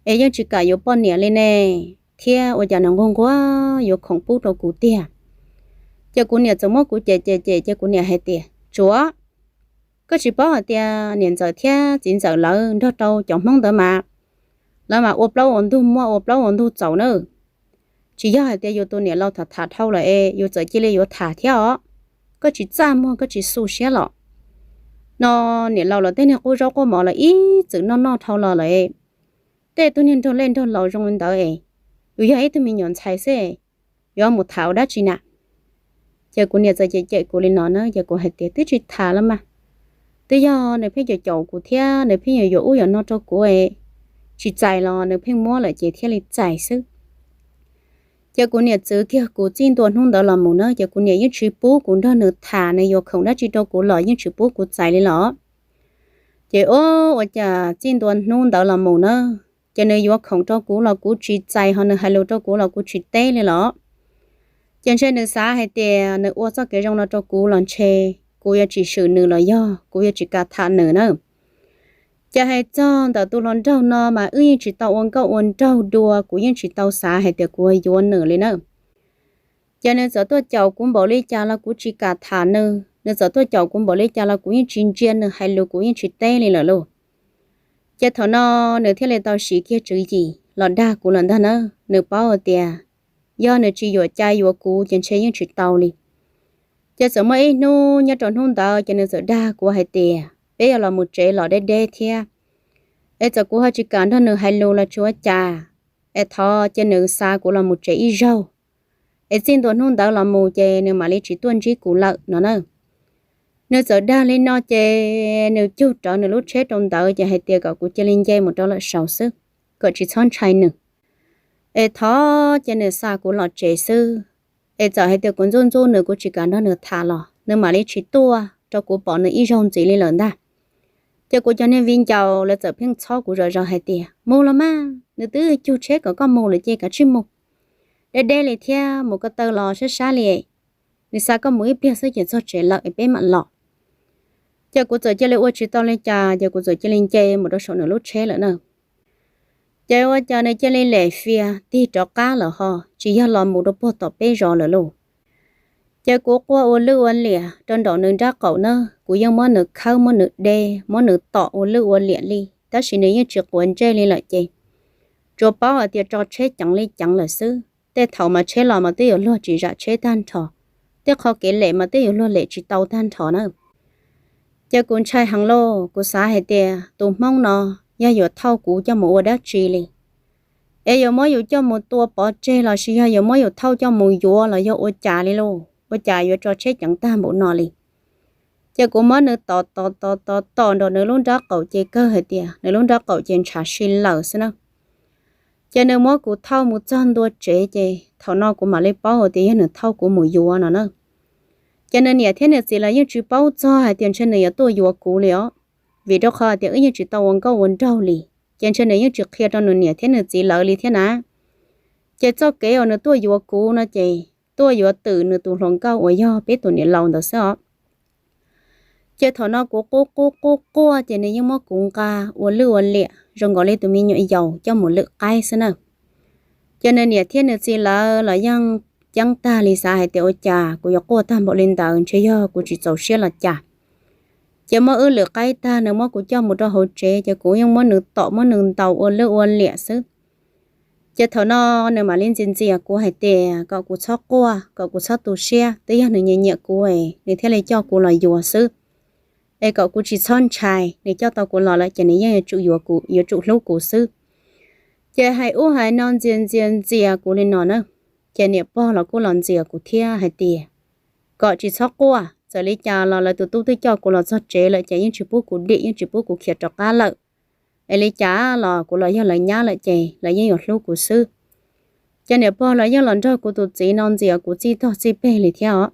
es yeej tsis kam yuav poj niam li ne, thiab ua cas nws nquag nquag yuav khoom pub rau kuv tiag. Ces kuv niam txawm muab kuv cem cem cem ces kuv niam hais tias, Tsuav, koj tsis paub hais tias niam ntxawm thiab txiv ntxawm lawv nrog rau cov Hmoob ntawd mas, lawv mas ua plaub ua ntug muaj ua plaub ua ntug txaus na. Tsis yog hais tias yus tus niam laus tham tham dhau lawm es yus txawm cia li yuav tham thiab os. Koj tsis txaj muag koj tsis xu siab los? No niam laus lawv tej niag qub zaub quaj mov lawv ib txwm noj noj dhau los lawm, tej tug niag nraug lej nraug laus zoo li ntawd es yus yog ib tug me nyuam ntxhais xwb, yuav mus tham ua dab tsi na? Ces kuv niam txawm cem cem kuv li no na ces kuv hais tias, Twb tsis tham los mas, twb yog nws pheej caum caum kuv thiab nws pheej yuav yuav ub yuav no rau kuv, tsis txais los nws pheej muab lawm ces thiaj li txais xwb. Ces kuv niam txwv kiag kuv txij ntua hnub ntawd los mus na ces kuv niam yeej tsis pub kuv nrog nws tham, nws yuav khoom dab tsi rau kuv los yeej tsis pub kuv txais li los. Ces o, ua cas txij ntua hnub ntawd los mus na, ces nws yuav khoom rau kuv los kuv tsis txais, ho nws hais lus rau kuv los kuv tsis teb li los. Ces ntshe nws xav hais tias nws ua txoj kev zoo no rau kuv los ntshe kuv yuav tsis swm nws los yog kuv yuav tsis kam tham nws na. Ces hais txog ntawm tus hluas nraug no mas wb yeej tsis tau ua nkauj ua nraug dua, kuv yeej tsis tau xav hais tias kuv yuav nws li na. Ces nws txawm tuaj caum kuv npaum li cas los kuv tsis kam tham nws, nws txawm tuaj caum kuv npaum li cas los kuv yeej tsis ntsia nws hais lus, kuv yeej tsis teb li lawm lauj. Ces thaum no nws thiaj li tau siv kiag tswv yim los dag kuv lawm ntag na. Nws paub tias Yog nws tsis yuam cai yuav kuv ces ntshe yeej tsis tau li. Ces txawm muaj ib hnub nyob rau hnub ntawd ces nws txawm dag kuv hais tias peb yuav los mus tsev los deb deb thiab, es txawm kuv ho tsis kam nrog nws hais lus los tsis ua cas, es thov cia nws xa kuv los mus tsev ib zaug, es txij ntua hnub ntawd los mus ces nws mam li tsis tuaj ntsib kuv lawm no na. Nws txawm dag li no ces nws cug rawv nws lub tsheb rau ntawd ces hais tias kom kuv cia li nce mus rau lawm saud xwb, kom tsis txhob ntshai nws, es thov cia nws xa kuv los tsev xwb. Es txawm hais tias kuv ntxub ntxub nws, kuv tsis kam nrog nws tham los nws mam li tsis tuaj rau kuv pom nws ib zaug ntxiv li lawm ntag. Ces kuv cov niag viv ncaus lawv txawm pheej txhob kuv zom zaws hais tias mus los mas, nws twb cug tsheb kom koj mus lawm ces kav tsij mus, deb deb li thiab mus ko taw los sab sab li, nws xa koj mus ib pliag xwb ces txog tsev lawm es peb mam los. Ces kuv txawm cia li ua tsis tau li cas ces kuv txawm cia li nce mus rau saum nws lub tsheb lawm na. Ces ua cas nws cia li lem fias tig rov qab lawm ho tsis yog los mus rau puag tom peb zos lawm lauj. Ces kuv quaj ua lwj ua liam rau nraum nws nrab qaum na, kuv yeej muab nws khawb, muab nws de, muab nws tom ua lwj ua liam li, tab sis nws yeej tsis quav ntsej li lawm ces tsuas paub hais tias tso tsheb ceev li ceev lawm xwb. Tej thaum mas tsheb los mas twb yuav luag tsis zam tsheb tag nrho, tej qho kev lem mas twb yuav luag lem tsis tau tag nrho na. Ces kuv ntshai heev lauj, kuv xav hais tias tus hmoob no yog yuav thauj kuv coj mus ua dab tsi li, es yuav muab yus coj mus tua pov tseg los sis yog yuav muab yus thauj coj mus yuav los yog ua cas li lauj, ua cas yuav tso tsheb ceev tag npaum no li. Ces kuv muab nws tom tom tom tom tom nraum nws lub nrab qaum ces kawg hais tias nws lub nrab qaum ces ntshav si lawm xwb na. Ces nws muab kuv thauj mus txog ntua tsev ces thaum no kuv mam li paub hais tias yog nws thauj kuv mus yuav no na. Ces nws niam thiab nws txiv lawv yeej tsis paub txog hais tias ntshe nws yuav tuaj yuav kuv li os, vim rau qhov hais tias wb yeej tsis tau ua nkauj ua nraug li, ces ntshe nws yeej tsis qhia rau nws niam thiab nws txiv lawv li thiab na. Ces txoj kev uas nws tuaj yuav kuv no ces tuaj yuav twm nws tus hluas nkauj uas yog peb tus niam laus ntawd xwb os. Ces thaum no kuv qub qub qub quaj ces nws yeej muab kuv nqa ua lwj ua liam zoo nkaus li tus me nyuam yaus coj mus lwm qaib xwb na. Ces nws niam thiab nws txiv lawv los yeej ceeb tag li, xav hais tias ua cas kuv yuav quaj tag npaum li ntawd, ntshe yog kuv tsis txaus siab los cas. Ces muab wb lwm qaib tag nws muab kuv coj mus rau hauv tsev ces kuv yeej muab nws tom muab nws ntaus ua lwj ua liam xwb. Ces thaum no nws mam li ntxias ntxias kuv hais tias kom kuv txhob quaj, kom kuv txhob tu siab, twb yog nws nyiam nyiam kuv es nws thiaj li coj kuv los yuav xwb. Es kom kuv tsis txhob ntshai, nws coj tau kuv los lawm ces nws yeej yuav tsum yuav kuv, yuav tsum hlub kuv xwb. Ces hais ub hais no ntxias ntxias ntxias kuv li no na. Ces niam pog los kuj los ntxias kuv thiab hais tias kom tsis txhob quaj, txawm li cas los lawv tus tub twb coj kuv los txog tsev lawm ces yeej tsis pub kuv dim, yeej tsis pub kuv khiav rov qab lawm. Es li cas los kuv los yog lawv nyab lawm ces lawv yeej yuav hlub kuv xwb. Ces niam pog los yeej los nrog kuv tus txiv no ntxias kuv txij tog txij peg li thiab os.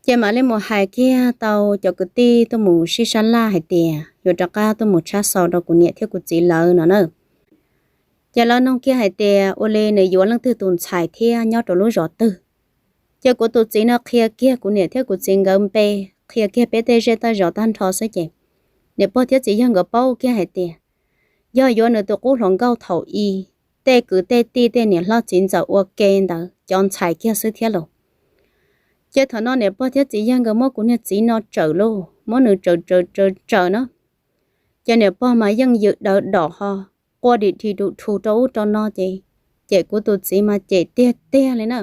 Ces mam li mus hais kiag tau cov kwv tij tuaj mus sib sab laj hais tias yuav rov qab tuaj mus tshab xaus rau kuv niam thiab kuv txiv lawv no na. Ces lawv nug kiag hais tias ua li nws yuav leej twg tus ntxhais thiab nyob rau lub zos twg. Ces kuv tus txiv no qhia kiag kuv niam thiab kuv txiv nkawd npe, qhia kiag peb tej zej tej zos tag nrho xwb ces niam pog thiab txiv yawg nkawd paub kiag hais tias yog yuav nws tus qub hluas nkauj thaum i, tej kwv tej tij tej niam hlob txiv ntxawm ua ke ntawd cov ntxhais kiag xwb thiab los. Ces thaum no niam pog thiab txiv yawg nkawd muab kuv niag txiv no tsawm lauj, muab nws tsawm tsawm tsawm tsawm na. Ces niam pog mas yeej ywm dawv dom ho quaj dim dhi dum dhu rau ub rau no ces, ces kuv tus txiv mas cem tiag tiag li na.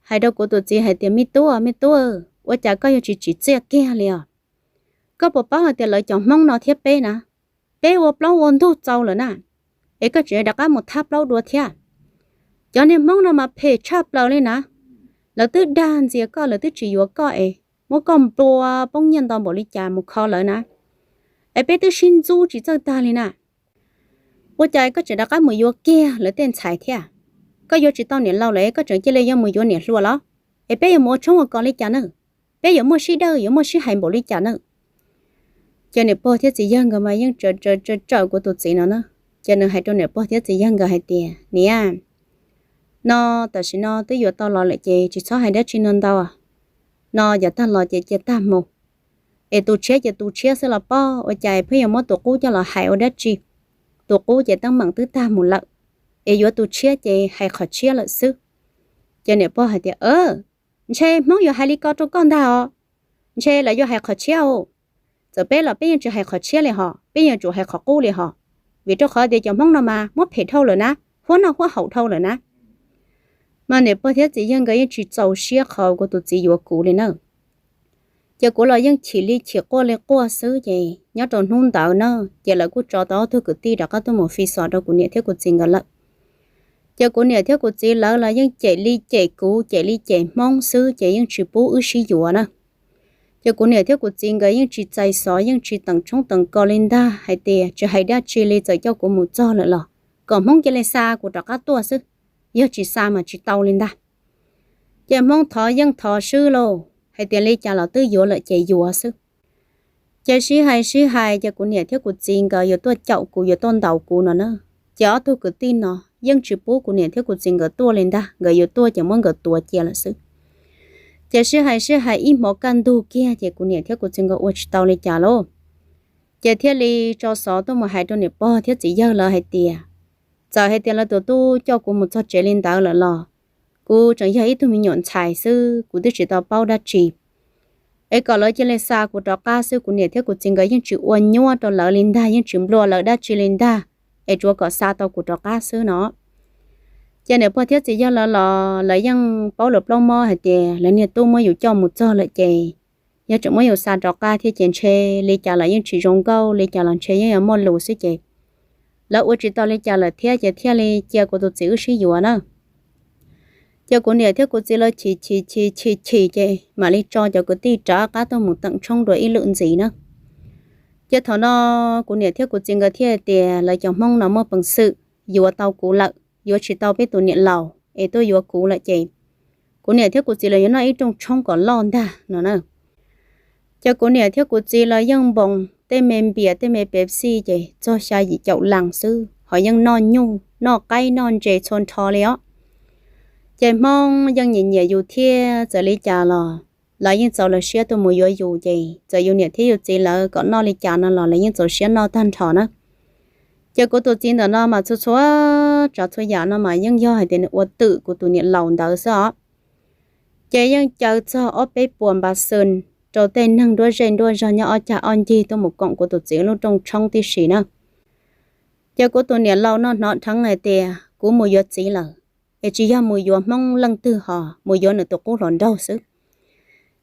Hais rau kuv tus txiv hais tias me tub, me tub, ua cas koj yuav tsis tsim txiaj kiag li os? Koj puas paub hais tias lawv cov hmoob no thiab peb na, peb ua plaub ua ntug txaus lawm na, es koj tseem rov qab mus thab plaub dua thiab. Cov niag hmoob no mas phem tshaj plaws li na. Lawv twb dag ntxias koj, lawv twb tsis yuav koj es muab koj nplua poob nyiaj ntau npaum li cas mus kho lawv na. Es peb twb sib ntxub tsis txawj tag li na. Ua cas koj tseem rov qab mus yuav kiag lawv tej ntxhais thiab? Koj yuav tsis tau niam laus lawm es koj tseem cia li yuav mus yuav niam hluas los? Es peb yuav mus ua tshoob ua kos li cas na? Peb yuav muaj sib dawj yuav muaj sib hais npaum li cas na? Ces niam pog thiab txiv yawg nkawd mas yeej tsawm tsawm tsawm kuv tus txiv no na. Ces nws hais rau niam pog thiab txiv yawg nkawd hais tias niam, no tam sim no twb yuav tau los lawm ces tsis txhob hais dab tsi no ntau. No yav tag los ces cia tag mus, es tu tshiab ces tu tshiab xwb los pob, ua cas pheej yuav muab tus qub coj los hais ua dab tsi? Tus qub ces teeb meem twb tag mus lawm, es yuav tus tshiab ces hais qhov tshiab lawm xwb. Ces niam pog hais tias ntshe hmoob yuav hais li ko rau koj ntag os, ntshe lawv yuav hais qhov tshiab os. Txawm peb los peb yeej tsis hais qhov tshiab li hos, peb yeej tsum hais qhov qub li hos, vim rau qhov tias cov hmoob no mas muab phem dhau lawm na, huab noj huab haus dhau lawm na. Niam pog thiab txiv yawg nkawd yeej tsis txaus siab qhov kuv tus txiv yuav kuv li na. Ces kuv los yeej chim li chim quaj li quaj xwb ces nyob rau hnub ntawd na, ces lawv kuj tso tau ob tug kwv tij rov qab tuaj mus fi xov rau kuv niam thiab kuv txiv nkawd lawm. Ces kuv niam thiab kuv txiv lawv los yeej cem li cem kuv, cem li cem Hmoob xwb ces yeej tsis pub wb sib yuav na. Ces kuv niam thiab kuv txiv nkawd yeej tsis txais xov, yeej tsis teem tshoob teem kos li ntag, hais tias tsis hais dab tsi li, txawm coj kuv mus txog lawm los kom Hmoob cia li xa kuv rov qab tuaj xwb, yog tsis xa mas tsis tau li ntag. Ces Hmoob thov yeej thov swb lauj, hais tias li cas los twb yuav lawm ces yuav xwb. Ces sib hais sib hais ces kuv niam thiab kuv txiv nkawd yuav tuaj caum kuv, yuav tuaj ntaus kuv no na. Ces ob tug kwv tij no yeej tsis pub kuv niam thiab kuv txiv nkawd tuaj li ntag, nkawd yuav tuaj ces muab nkawd tuav cia lawm xwb. Ces sib hais sib hais ib hmos kaj ntug kiag ces kuv niam thiab kuv txiv nkawd ua tsis tau li cas lauj. Ces thiaj li tso xov tuaj mus hais rau niam pog thiab txiv yawg lawv hais tias, txawm hais tias lawv tus tub coj kuv mus txog tsev li ntawd lawm los kuv tseem yog ib tug me nyuam ntxhais xwb, kuv twb tsis tau paub dab tsi. Es kom lawv cia li xa kuv rov qab xwb, kuv niam thiab kuv txiv nkawd yeej tsis ua nyuaj rau lawv li ntag, yeej tsis nplua lawv dab tsi li ntag, es tsuav kom xa tau kuv rov qab xwb no. Ces niam pog thiab txiv yawg lawv los lawv yeej paub lawv plaub mob hais tias lawv niag tub muab yus coj mus txog lawm ces yog tseem muab yus xa rov qab thiab ces ntshe li cas los yeej tsis zoo nkauj, li cas los ntshe yeej yuav muaj lus xwb ces lawv ua tsis tau li cas lawm thiab ces thiaj li cia kuv tus txiv wb sib yuav na. Ces kuv niam thiab kuv txiv lawv chim chim chim chim chim ces mam li tso cov kwv tij rov qab tuaj mus teem tshoob dua ib lwm ntxiv na. Ces thaum no kuv niam thiab kuv txiv nkawd thiaj tias lawv cov Hmoob no muaj peev xwm yuav tau kuv lawm, yuav tsis tau peb tus niam laus es tuaj yuav kuv lawm ces kuv niam thiab kuv txiv lawv yuav noj ib rooj tshoob kom loj ntag no na. Ces kuv niam thiab kuv txiv lawv yeej npoos tej me npias tej me Pepsi ces txog xya yim caum las xwb, ho yeej noj nyuj noj qaib noj ntses txhua nrho li os. Ces Hmoob yeej nyiam nyiam yus thiab, txawm li cas los lawv yeej txaus lawv siab tuaj mus yuav yus ces txawm yus niam thiab yus txiv lawv kom noj li cas no los lawv yeej txaus siab noj tag nrho na. Ces kuv tus txiv ntawm no mas txhua txhua tsav txhua yam no mas yeej yog hais tias nws ua twm kuv tus niam laus ntawd xwb os. Ces yeej caw txog ob peb puas npas xwm rau tej neeg nruab zej nruab zog nyob ob cag ob ncig tuaj mus koom kuv tus txiv lub rooj tshoob tib si na. Ces kuv tus niam laus no hnov dheev hais tias kuv mus yuav txiv lawm, es tsis yog mus yuav Hmoob leej twg ho mus yuav nws tus qub hluas nraug xwb.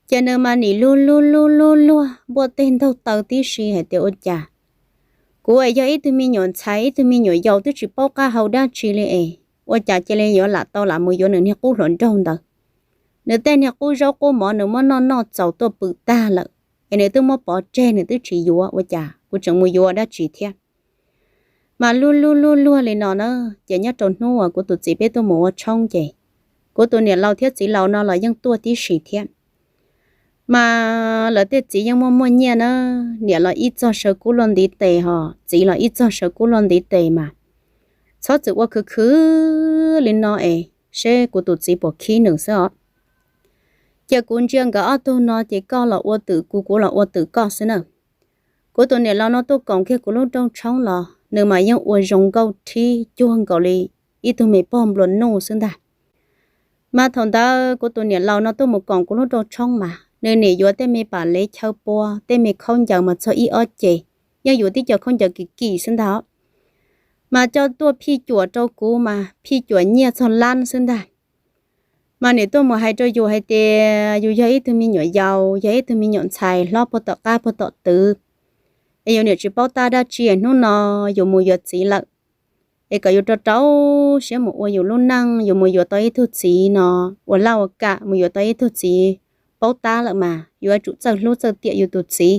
Ces nws mas nim luag luag luag luag luag npuaj teg ntaug taw tib si hais tias ua cas kuv es yog ib tug me nyuam ntxhais ib tug me nyuam yaus twb tsis paub qab hau dab tsi li es ua cas cia li yuav lam tau lam mus yuav nws niag qub hluas nraug ntawd. Nws tej niag qub zaub qub mov nws muab noj noj txaus tuaj pw tag lawm, es nws twb muab pov tseg nws twb tsis yuav, ua cas kuv tseem mus yuav dab tsi thiab. Mas luag luag luag luag li no na, ces nyob rau hnub uas kuv tus txiv peb tuaj mus ua tshoob ces kuv tus niam laus thiab txiv laus no los yeej tuaj tib si thiab. Mas lawv tej txiv yeej muaj muaj nyiaj na, niam los ib txog saw kub luaj ntiv tes ho txiv los ib txog saw kub luaj ntiv tes mas txhob txwm ua khwv khwv li no es seb kuv tus txiv puas khib nws xwb os. Ces kuv ntsia nkawd ob tug no ces koj los ua twm kuv, kuv los ua twm koj xwb na. Kuv tus niam laus no tuaj koom kiag kuv lub rooj tshoob los nws mas yeej ua zoo nkauj rhib cuag nkaus li ib tug me pog nplua nuj xwb ntag. Mas thaum ntawd kuv tus niam laus no tuaj mus koom kuv lub rooj tshoob mas nws nim yuav tej me pam lev chaw pua, tej me khaub ncaws mas txog ib ob ce, yeej yuav tib co khaub ncaws kim kim xwb ntag. Mas coj tuaj phij cuam rau kuv mas phij cuam nyiaj txog lab xwb ntag. Mas nim tuaj mus hais rau yus hais tias yus yog ib tug me nyuam yaus, yog ib tug me nyuam ntxhais hlob puag tom qab puag tom twv, es yus niam tsis paub tab dab tsi, hnub no yus mus yuav txiv lawm, es kom yus rau rau siab mus ua yus lub neej, yus mus yuav tau ib tug txiv no ua laj ua kam, mus yuav tau ib tug txiv paub tab lawm mas yuav tsum txawj hlub txawj tiam yus tus txiv,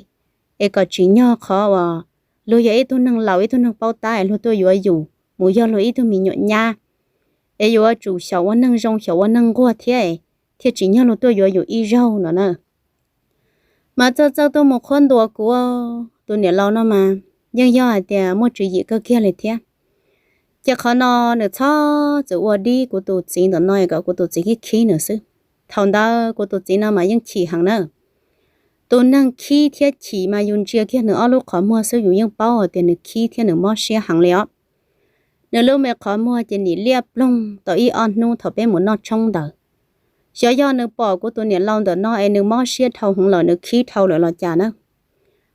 es kom tsim nyog qhov uas luag yog ib tug neeg laus ib tug neeg paub tab es luag tuaj yuav yus mus yog luag ib tug me nyuam nyab, es yuav tsum xyaum ua neeg zoo xyaum ua neeg nquag thiab, thiaj tsim nyog luag tuaj yuav yus ib zaug no na. Mas txawj txawj tuaj mus qhuab ntuas kuv, tus niam laus no mas yeej yog hais tias muaj tswv yim kawg kiag li thiab. Ces qhov no nws txhob txwm ua dib kuv tus txiv ntawm no es kom kuv tus txiv khib khib nws xwb. Thaum ntawd kuv tus txiv no mas yeej chim heev na. Tus neeg khib thiab chim mas yus ntsia kiag nws ob lub qhov muag xwb yus yeej paub hais tias nws khib thiab nws mob siab heev li os. Nws lub me qhov muag ces nim liab ploog tau ib ob hnub thaum peb mus noj tshoob ntawd. Xyov yog nws pom kuv tus niam laus ntawm no es nws mob siab dhau heev lawm, nws khib dhau lawm los cas na.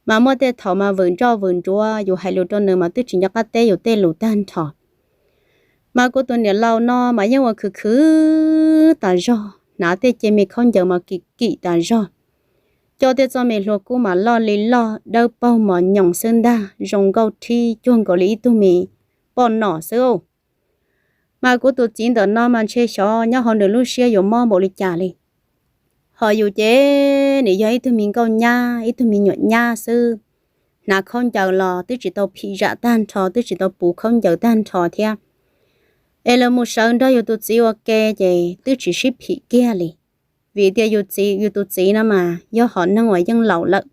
Mas muaj tej thaum mas vwm ntsoj vwm ntsuav, yus hais lus rau nws mas twb tsis nco qab teb yus tej lus tag nrho. Mas kuv tus niam laus no mas yeej ua khwv khwv tas zog, hnav tej ce me khaub ncaws mas kim kim tas zog, coj tej txoj me hlua kub mas loj li loj, dawb paug mos nyoos xwb ntag, zoo nkauj thib cuag nkaus li ib tug me poj nom xwb. Mas kuv tus txiv ntawm no mas ntshe xyov nyob hauv nws lub siab yuav mob npaum li cas li. Ho yus ces nws yog ib tug me nkauj nyab, ib tug me nyuam nyab xwb, hnav khaub ncaws los twb tsis tau phim zam tag nrho, twb tsis tau puv khaub ncaws tag nrho thiab. Es los mus sawv nrog yus tus txiv ua ke ces twb tsis sib phim kiag li, vim tias yus txiv, yus tus txiv no mas yog hom neeg uas yeej laus lawm.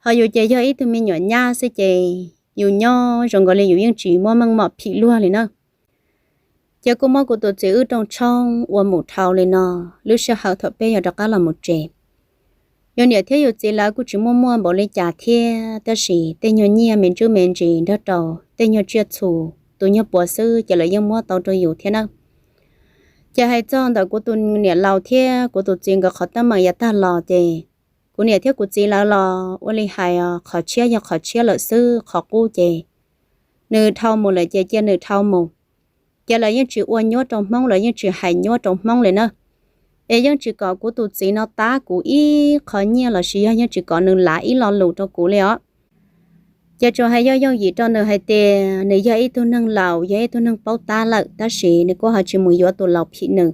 Ho yus ces yog ib tug me nyuam nyab xwb ces yus nyob zoo nkaus li yus yeej tsis muaj meej mom phim luag li na. Ces kuj muab kuv tus txiv wb rooj tshoob ua mus dhau li no. Lub sij hawm thaum peb yuav rov qab los mus tsev, yus niam thiab yus txiv lawv kuj tsis muaj muaj npaum li cas thiab, tab sis tej nyuag nyiaj me ntsuj me ntsis nrog rau tej nyuag tsiaj txhu, tus nyuag puav xwb ces lawv yeej muab tau rau yus thiab na. Ces hais txog ntawm kuv tus niam laus thiab kuv tus txiv nkawd qhov teeb meem yav tag los ces kuv niam thiab kuv txiv lawv los ua li hais os, qhov tshiab yog qhov tshiab lawm xwb, qhov qub ces nws dhau mus lawm ces cia nws dhau mus. Ces lawv yeej tsis ua nyuab rau Hmoob, lawv yeej tsis hais nyuab rau Hmoob li na. Es yeej tsis kom kuv tus txiv no tab kuv ib qho nyiaj lossis yog yeej tsis kom nws lav ib lo lus rau kuv li os. Ces tsuas hais yooj yooj yim rau nws hais tias nws yog ib tug neeg laus, yog ib tug neeg paub tab lawm, tab sis nws kuj ho tsis mus yuav tus laus phim nws.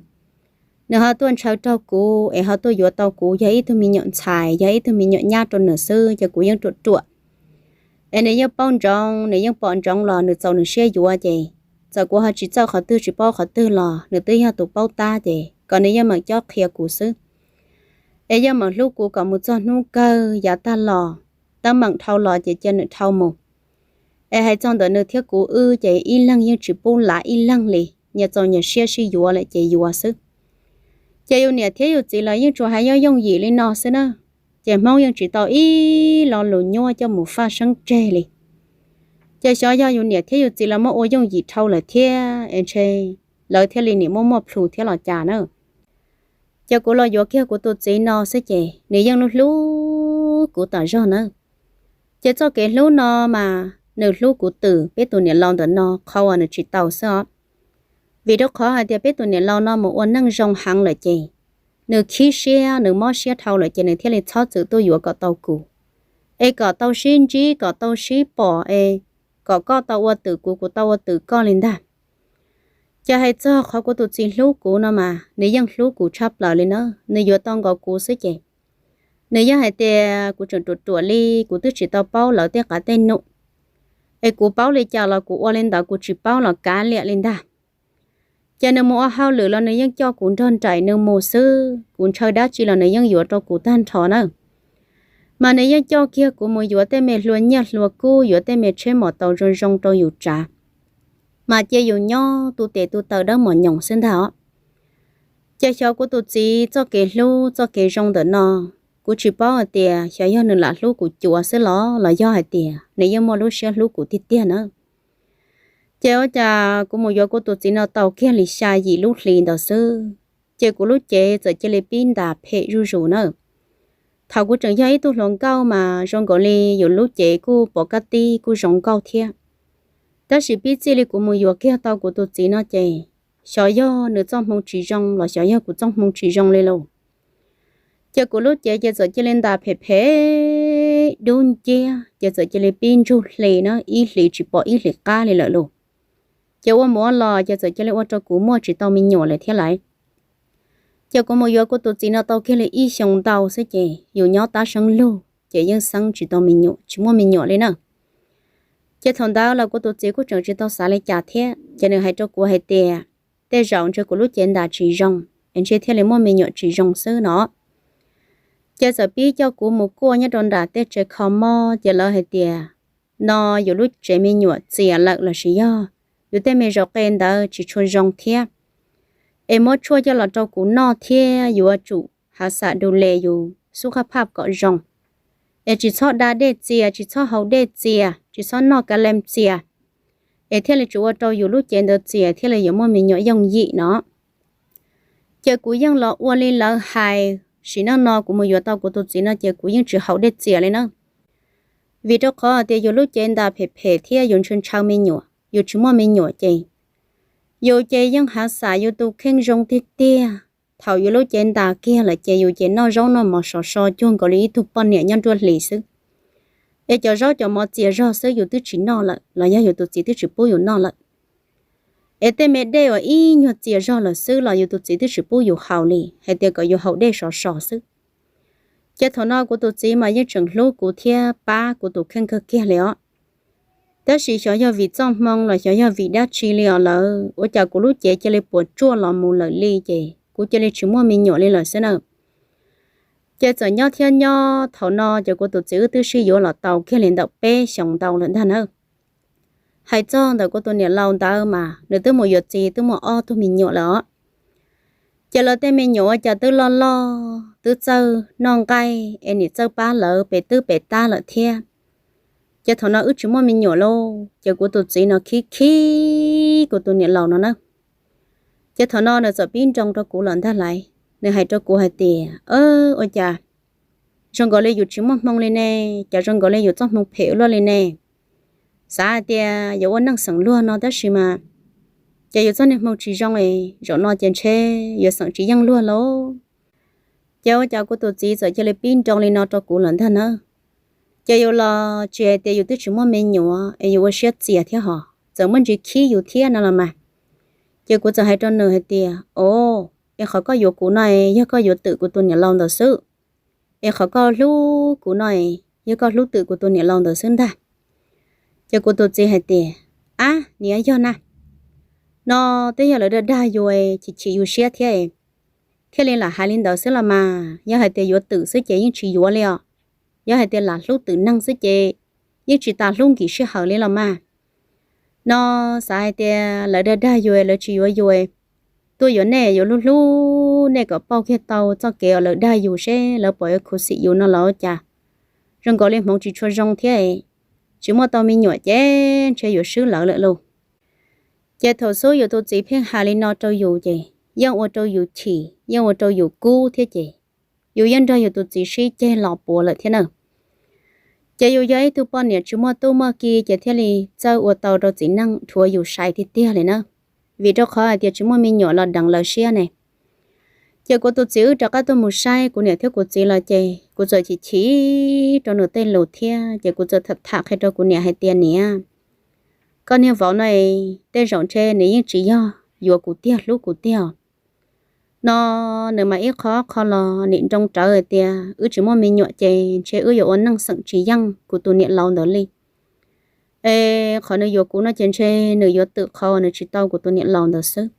Nws ho tuaj ntshaw raug kuv es ho tuaj yuav tau kuv yog ib tug me nyuam ntxhais, yog ib tug me nyuam nyab rau nws xwb, ces kuv yeej ruam ruam. Es nws yeej paub ntsoov, nws yeej pom ntsoov los nws txaus nws siab yuav, ces txawm kuv ho tsis txawj qhov twg tsis paub qhov twg los nws twb yog tus paub tab, ces kom nws yeej meem cob qhia kuv xwb. Es yeej meem hlub kuv kom mus txog hnub kawg yav tag los, teeb meem dhau los ces cia nws dhau mus. Es hais txog ntawm nws thiab kuv wb ces ib leeg yeej tsis pub lav ib leeg li, nyias txaus nyias siab sib yuav lawm ces yuav xwb. Ces yus niam thiab yus txiv los yeej tsuas hais yooj yooj yim li no xwb na. Ces Hmoob yeej tsis tau ib lo lus nyuab coj mus faj seeb tseg li. Ces xyov yog yus niam thiab yus txiv lawv muab ua yooj yim dhau lawm thiab es ntshe lawv thiaj li nim muaj muaj plhus thiab los cas na. Ces kuv los yuav kiag kuv tus txiv no xwb ces nws yeej hlub hlub kuv tas zog na. Ces txoj kev hlub no mas nws hlub kuv twm peb tus niam laus ntawm no qhov uas nws tsis tau xwb os. Vim rau qhov hais tias peb tus niam laus no mus ua neej zoo heev lawm ces nws khib siab, nws mob siab dhau lawm ces nws thiaj li txhob txwm tuaj yuav kom tau kuv, es kom tau sib ntsib, kom tau sib pom, es kom koj tau ua twm kuv, kuv tau ua twm koj li ntag. Ces hais txog qhov kuv tus txiv hlub kuv no mas nws yeej hlub kuv tshaj plaws li na. Nws yuav tau nkaus kuv xwb ces nws yeej hais tias kuv tseem ruam ruam li, kuv twb tsis tau paub lawv tej qav tej num, es kuv paub li cas los kuv ua li ntawd, kuv tsis paub los kav liam li ntag. Ces nws mus ua hauj lwm los nws yeej coj kuv nrog nraim nws mus xwb, kuv ntshaw dab tsi los nws yeej yuav rau kuv tag nrho na. Mas nws yeej coj kiag kuv mus yuav tej me hlua nyiaj hlua kub, yuav tej me tsheb mos taus zoo zoo rau yus tsav, mas cia yus nyob tu tes tu taw dawb mos nyoos xwb ntag os. Ces xyov kuv tus txiv txoj kev hlub txoj kev zoo ntawm no, kuv tsis paub hais tias xyov yog nws lam hlub kuv cuav xwb los los yog hais tias nws yeej muaj lub siab hlub kuv tiag tiag na. Ces ua cas kuv mus yuav kuv tus txiv no tau kiag li xya yim lub hlis ntawd xwb, ces kuv lub cev txawm cia li pib ntas phem zuj zus na. Thaum kuv tseem yog ib tug hluas nkauj mas zoo nkaus li yus lub cev kuj pom kaj tib kuj zoo nkauj thiab. Tab sis pib txij li kuv mus yuav kiag tau kuv tus txiv no ces xyov yog nws txoj hmoo tsis zoo los xyov yog kuv txoj hmoo tsis zoo li lauj, ces kuv lub cev ces txawm cia li ntas phem phem dub nciab, ces txawm cia li pib ntsug hli na, ib hlis tsis pom ib hlis qab li lawm lauj. Ces ua mus ua los ces txawm cia li ua rau kuv muaj tsis tau me nyuam lawm thiab lauj. Ces kuv mus yuav kuv tus txiv no tau kiag li ib xyoo ntau xwb ces yus nyob tab seeb lug ces yeej xeeb tsis tau me nyuam, tsis muaj me nyuam li na. Ces thaum ntawd los kuv tus txiv kuj tseem tsis tau xav li cas thiab, ces nws hais rau kuv hais tias tej zaum ntshe kuv lub cev ntas tsis zoo, es ntshe thiaj li muaj me nyuam tsis zoo xwb no. Ces txawm pib coj kuv mus kuaj nyob rau nram tej tsev kho mob, ces lawv hais tias no yus lub tsev me nyuam txias lawm lossis yog yus tej me zaum qe ntawd tsis tshua zoo thiab, es muab tshuaj coj los rau kuv noj thiab yuav tsum hav xam du le yus xub qab phaj kom zoo, es tsis txhob da dej txias, tsis txhob haus dej txias, tsis txhob noj ka lees txias, es thiaj li tsis ua rau yus lub cev ntawd txias thiaj li yuav muaj me nyuam yooj yim no. Ces kuv yeej los ua li lawv hais, sim neej no kuv mus yuav tau kuv tus txiv no ces kuv yeej tsis haus dej txias li na. Vim rau qhov tias yus lub cev ntas phem phem thiab yus ntshaw ntshaw me nyuam, yus tsis muaj me nyuam ces Yus ces yeej hav xam yus tus kheej zoo tiag tiag. Thaum yus lub cev ntas kiag lawm ces yus ces noj zaub noj mov sov so cuag nkaus li ib tug poj niam nyob nruab hlis xwb. Es cov zaub cov mov txias zog xwb yus twb tsis noj lawm los yog yus tus txiv twb tsis pub yus noj lawm. Es tej me dej uas ib nyuag txias zog lawm xwb los yus tus txiv twb tsis pub yus haus li, hais tias kom yus haus dej sov so xwb. Ces thaum no kuv tus txiv mas yeej tseem hlub kuv thiab pab kuv tus kheej kawg kiag li os. Tab sis xyov yog vim txoj hmoo los xyov yog vim dab tsi li os lawm, ua cas kuv lub cev cia li puas tsuaj los mus lawm li ces kuv cia li tsis muaj me nyuam li lawm xwb na. Ces txawm nyob thiab nyob, thaum no ces kuv tus txiv wb twb sib yuav los tau kiag li ntawm peb xyoos ntau lawm ntag na. Hais txog ntawm kuv tus niam laus ntawd mas nws twb mus yuav txiv twb muaj ob tug me nyuam lawm os. Ces lawv tej me nyuam ua cas twb loj loj twb txawj noj nqaij es nim txawj pab lawv pem twb pem tab lawm thiab. Ces thaum no wb tsis muaj me nyuam lauj, ces kuv tus txiv no khib khib kuv tus niam laus no na. Ces thaum no nws txawm pib nroo rau kuv lawm ntag lauj, nws hais rau kuv hais tias, ua cas zoo nkaus li yus tsis muaj hmoo li ne, cas zoo nkaus li yus txoj hmoo phem luaj li ne. Xav hais tias yuav ua neej xeem luag no tab sis mas ces yus txoj niag hmoo tsis zoo es zaum no ces ntshe yuav xeem tsis yeej luag lauj. Ces ua cas kuv tus txiv txawm cia li pib nroo li no rau kuv lawm ntag na. Ces yus los tsis hais tias yus twb tsis muaj me nyuam es yus ua siab txias thiab hos txawm muaj ntsis khib yus thiab no los mas. Ces kuv txawm hais rau nws hais tias, o, es qhov koj yuav kuv no es yog koj yuav twm kuv tus niam laus ntawd xwb. Es qhov koj hlub kuv no es yog koj hlub twm kuv tus niam laus ntawd xwb ntag. Ces kuv tus txiv hais tias, ab, niam, yog na, no twb yog lawv dag dag yus es chim chim yus siab thiab es thiaj li lam hais li ntawd xwb los mas. Yog hais tias yuav twm xwb ces yeej tsis yuav li os. Yog hais tias lam hlub twm neeg xwb ces yeej tsis tas hlub nkim sij hawm li los mas. No xav hais tias lawv dag dag yus, lawv tsis yuav yus, tuaj yuav nej yuav hlub hlub nej kom pauj kiag tau txoj kev uas lawv dag yus seb lawv puas yuav khuv xim yus no los cas. Zoo nkaus li hmoov tsis tshua zoo thiab, tsis muaj tau me nyuam ces ntshe yuav swb lawv lawm lauj. Ces thaum xub yus tus txiv pheej hais li no rau yus ces yeej ua rau yus chim, yeej ua rau yus kub thiab ces yus yeej nrog yus tus txiv sib ceg los puav lawm thiab na. Ces yus yog ib tug poj niam tsis muaj tub muaj ki ces thiaj li txawj ua tau rau txiv neej dhuav yus sai tiag tiag li na. Vim rau qhov hais tias tsis muaj me nyuam los deev lawv siab ne. Ces kuv tus txiv wb rov qab tuaj mus saib kuv niam thiab kuv txiv los ces kuv txawm chim chim rau nws tej lus thiab ces kuv txawm tham tham qhia rau kuv niam hais tias, niam, koj niag vauv no es tej zaum ntshe nws yeej tsis yog yuav kuv tiag hlub kuv tiag. No nws mas ib qho qho los nim nroo rawv hais tias wb tsis muaj me nyuam ces ntshe wb yuav ua neej xeem tsis yeej kuv tus niam laus ntawd li. Es qhov nws yuav kuv no ces ntshe nws yuav twm qhov nws tsis tau kuv tus niam laus ntawd xwb.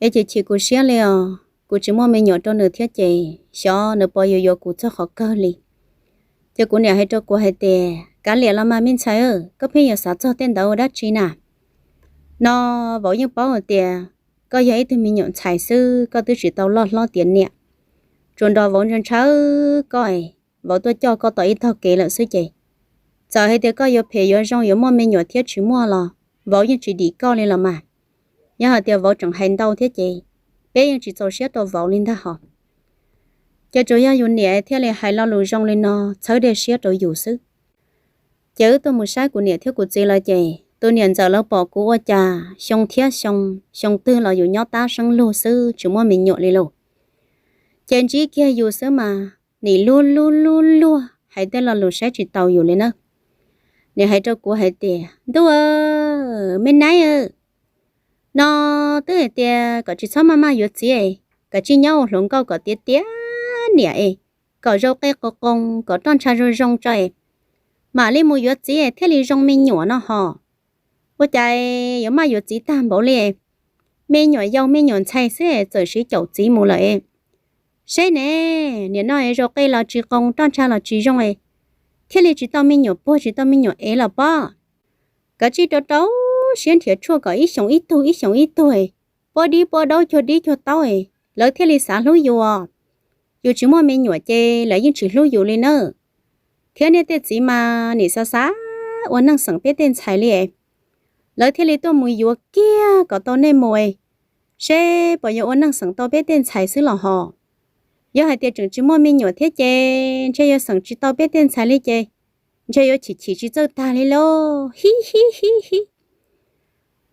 Es chim chim kuv siab li os, kuv tsis muaj me nyuam rau nws thiab ces xyov nws puas yuav yuav kuv txog qhov kawg li. Ces kuv niam hais rau kuv hais tias, kav liam los mas me ntxhais, koj pheej yuav xav txog tej ntawd ua dab tsi na? No vauv yeej paub hais tias koj yog ib tug me nyuam ntxhais xwb, koj twb tsis tau loj hlob tiav niam. Tsuas nrog vauv ntshaw ntshaw koj es vauv tuaj coj koj tom ib tog kev lawm xwb ces txawm hais tias koj yuav phem yuav zoo yuav muaj me nyuam thiab tsis muaj los vauv yeej tsis dim koj li los mas. Yog hais tias vauv tseem hais ntau thiab ces peb yeej tsis txaus siab rau vauv li ntag hos. Ces tsuas yog yus niam thiaj li hais lo lus zoo li no txhawb dej siab rau yus xwb. Ces wb tuaj mus saib kuv niam thiab kuv txiv lawm ces tus niam ntxawm lawv pom kuv ua cas xyoo thiab xyoo, xyoo twg los yus nyob tab seeb lug xwb tsis muaj me nyuam li lauj. Ces ntsib kiag yus xwb mas nim luag luag luag luag hais tej lo lus saib tsis taus yus li na. Nim hais rau kuv hais tias, ntuj, me nab, no twb hais tias kom tsis txhob maj maj yuav txiv, kom tsij nyob ua hluas nkauj kom tiav tiav niam es kom zaus qe qos qoo kom roj ntsha zoo zoo tso es mam li mus yuav txiv thiaj li zoo me nyuam no hos. Ua cas yuav maj yuav txiv tag npaum li, me nyuam yaus me nyuam ntxhais xwb txawm siv caum txiv mus lawm. Seb ne, nim no zaus qe los tsis qoo roj ntsha los tsis zoo, thiaj li tsis tau me nyuam puag tsis tau me nyuam ev los pob. Kav tsij rau rau siab nrhiav tshuaj kom ib xyoos ib tug ib xyoos ib tug, puab dib puab daub cuag dib cuag taub, lawv thiaj li xav hlub yus. Yus tsis muaj me nyuam ces lawv yeej tsis hlub yus li na. Thiab niag tej txiv mas nim xav xav ua neej xeem peb tej ntxhais li, lawv thiaj li tuaj mus yuav kiag kom tau nej mus, seb puas yuav ua neej xeem tau peb tej ntxhais xwb los hos. Yog hais tias tseem tsis muaj me nyuam thiab ces ntshe yuav xeem tsis tau peb tej ntxhais li ces ntshe yuav chim chim tsis txawj tag li lauj, hib hib hib hib.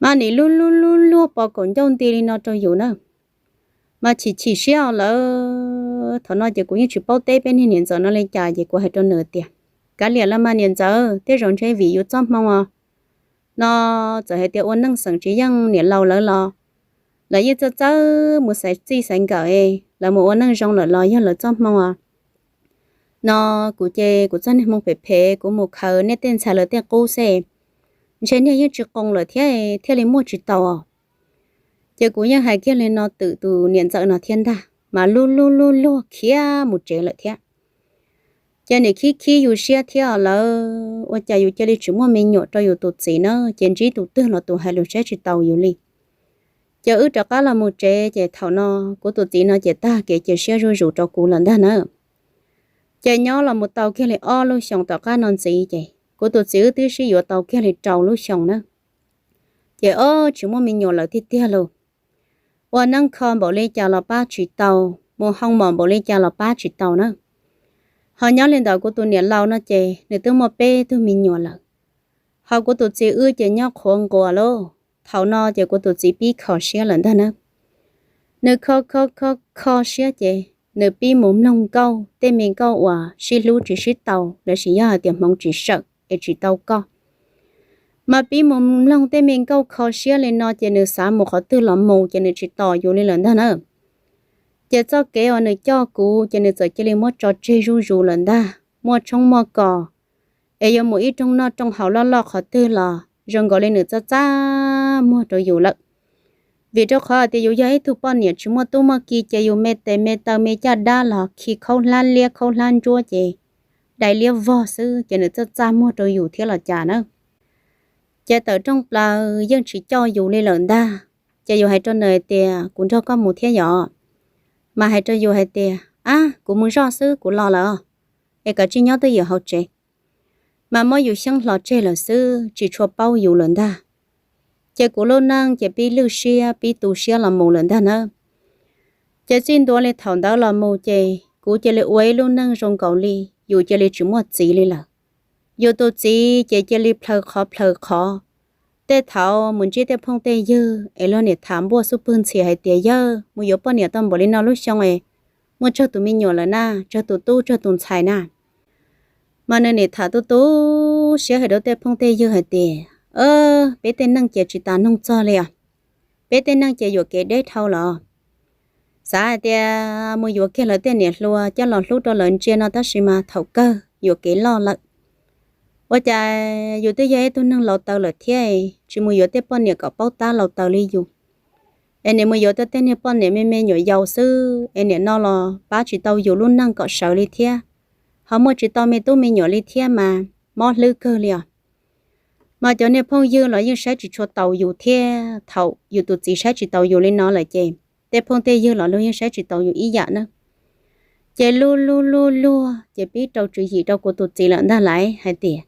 Mas nim lub lub lub luag pos kaum ncauj nti li no rau yus na. Mas chim chim siab lawm, thaum no ces kuv yeej tsis paub teb peb niag niam ntxawm no li cas ces kuv hais rau nws tias, kav liam los mas niam ntxawm, tej zaum ntshe vim yus txoj hmoo os. No txawm hais tias ua neej xeem tsis yeej niam laus lawv los, lawv yeej txawj txawj mus xaiv txij xaiv nkawm, lawv mus ua neej zoo lawm los yog lawv txoj hmoo os. No kuv ces kuv txoj niag hmoo phem phem, kuv mus khaws nej tej ntxhais lawv tej qub xwb, ntshe niag yeej tsis qoos lawm thiab, thiaj li muaj tsis tau os. Ces kuv yeej hais kiag li no twm tus niam ntxawm no thiab ntag, mas lub lub lub luag khiav mus tsev lawm thiab. Ces nim khib khib yus siab thiab lawm, ua cas yus cia li tsis muaj me nyuam rau yus tus txiv na, ces ntsib tus twg los tus hais lus saib tsis taus yus li. Ces wb rov qab los mus tsev, ces thaum no kuv tus txiv no ces tag kev cia siab zuj zus rau kuv lawm ntag na. Ces nyob los mus tau kiag li ob lub xyoos tom qab no ntxiv, ces kuv tus txiv wb twb sib yuav tau kiag li rau lub xyoos na. Ces ob tsis muaj me nyuam lawm tiag tiag los, ua neeb kho npaum li cas los pab tsis tau, mus hoo mom npaum li cas los pab tsis tau na. Ho nyob li ntawm kuv tus niam laus no ces nws twb muaj peb tug me nyuam lawm. Ho kuv tus txiv wb ces nyob qhuav nquas lauj. Thaum no ces kuv tus txiv pib kho siab lawm ntag na. Nws kho kho kho kho siab ces nws pib mus mloog nkauj, tej me nkauj uas sib hlub tsis sib tau lossis yog hais tias hmoov tsis sawm es tsis tau koj. Mas pib mus mloog tej me nkauj kho siab li no ces nws xav mus qhov twg los mus ces nws tsis tos yus li lawm ntag na. Ces txoj kev uas nws coj kuv ces nws txawm cia li muab tso tseg zuj zus lawm ntag, muaj tshoob muaj kos, es yuav mus ib rooj noj rooj haus loj loj qhov twg los zoo nkaus li nws txaj txaj muag rau yus lawm. Vim rau qhov hais tias yus yog ib tug poj niam tsis muaj tub muaj ki ces yus me tes me taw me caj dab los khi khaub hlab liab khaub hlab ntsuab ces dai liab vog xwb ces nws txaj txaj muag rau yus thiab los cas na. Ces tawm rooj plaws yeej tsis coj yus li lawm ntag. Ces yus hais rau nws hais tias, kuv nrog koj mus thiab yom. Mas hais rau yus hais tias, ab, kuv mus zoj xwb, kuv los lawm, es kav tsij nyob twj ywm hauv tsev. Mas muab yus xyeeb hlo tseg lawm xwb, tsis tshua paub yus lawm ntag. Ces kuv lub neej ces pib lwj siab pib tu siab los mus lawm ntag na. Ces txij ntua li thaum ntawd los mus ces kuv cia li ua ib lub neej zoo nkaus li yus cia li tsis muaj txiv li lawm. Yus tus txiv ces cia li plhaw qhov plhaw qhov. Tej thaum mus ntsib tej phooj tej ywg es luag niam tham npuaj xub pwg ntxhias hais tias, yawg mus yuav poj niam tau npaum li no lub xyoo es muaj tsawg tus me nyuam lawm na, tsawg tus tub tsawg tus ntxhais na. Mas nws nim tham tu tu siab hais rau tej phooj tej ywg hais tias, peb tej neej ces tsis tas noog txog li os. Peb tej neej ces yuam kev deb dhau los. Xav hais tias mus yuav kiag lawv tej niam hluas coj los hlub rau lawv ntsia no tab sis mas thaum kawg yuam kev loj lawm. Ua cas yus twb yog ib tug neeg laus taws lawm thiab, tsis mus yuav tej poj niam kom paub tab laus taws li yus, es nim mus yuav tej niag poj niam me me nyuam yaus xwb es nim no los pab tsis tau yus lub neej kom sawv li thiab, ho muaj tsis tau me tub me nyuam li thiab mas mob hlwb kawg li os. Mas cov niag phooj ywg los yeej saib tsis tshua taus yus thiab, thaum yus tus txiv saib tsis taus yus li no lawm ces tej phooj tej ywg los luag yeej saib tsis taus yus ib yam na. Ces luag luag luag luag ces pib rau tswv yim rau kuv tus txiv lawm ntag lauj hais tias,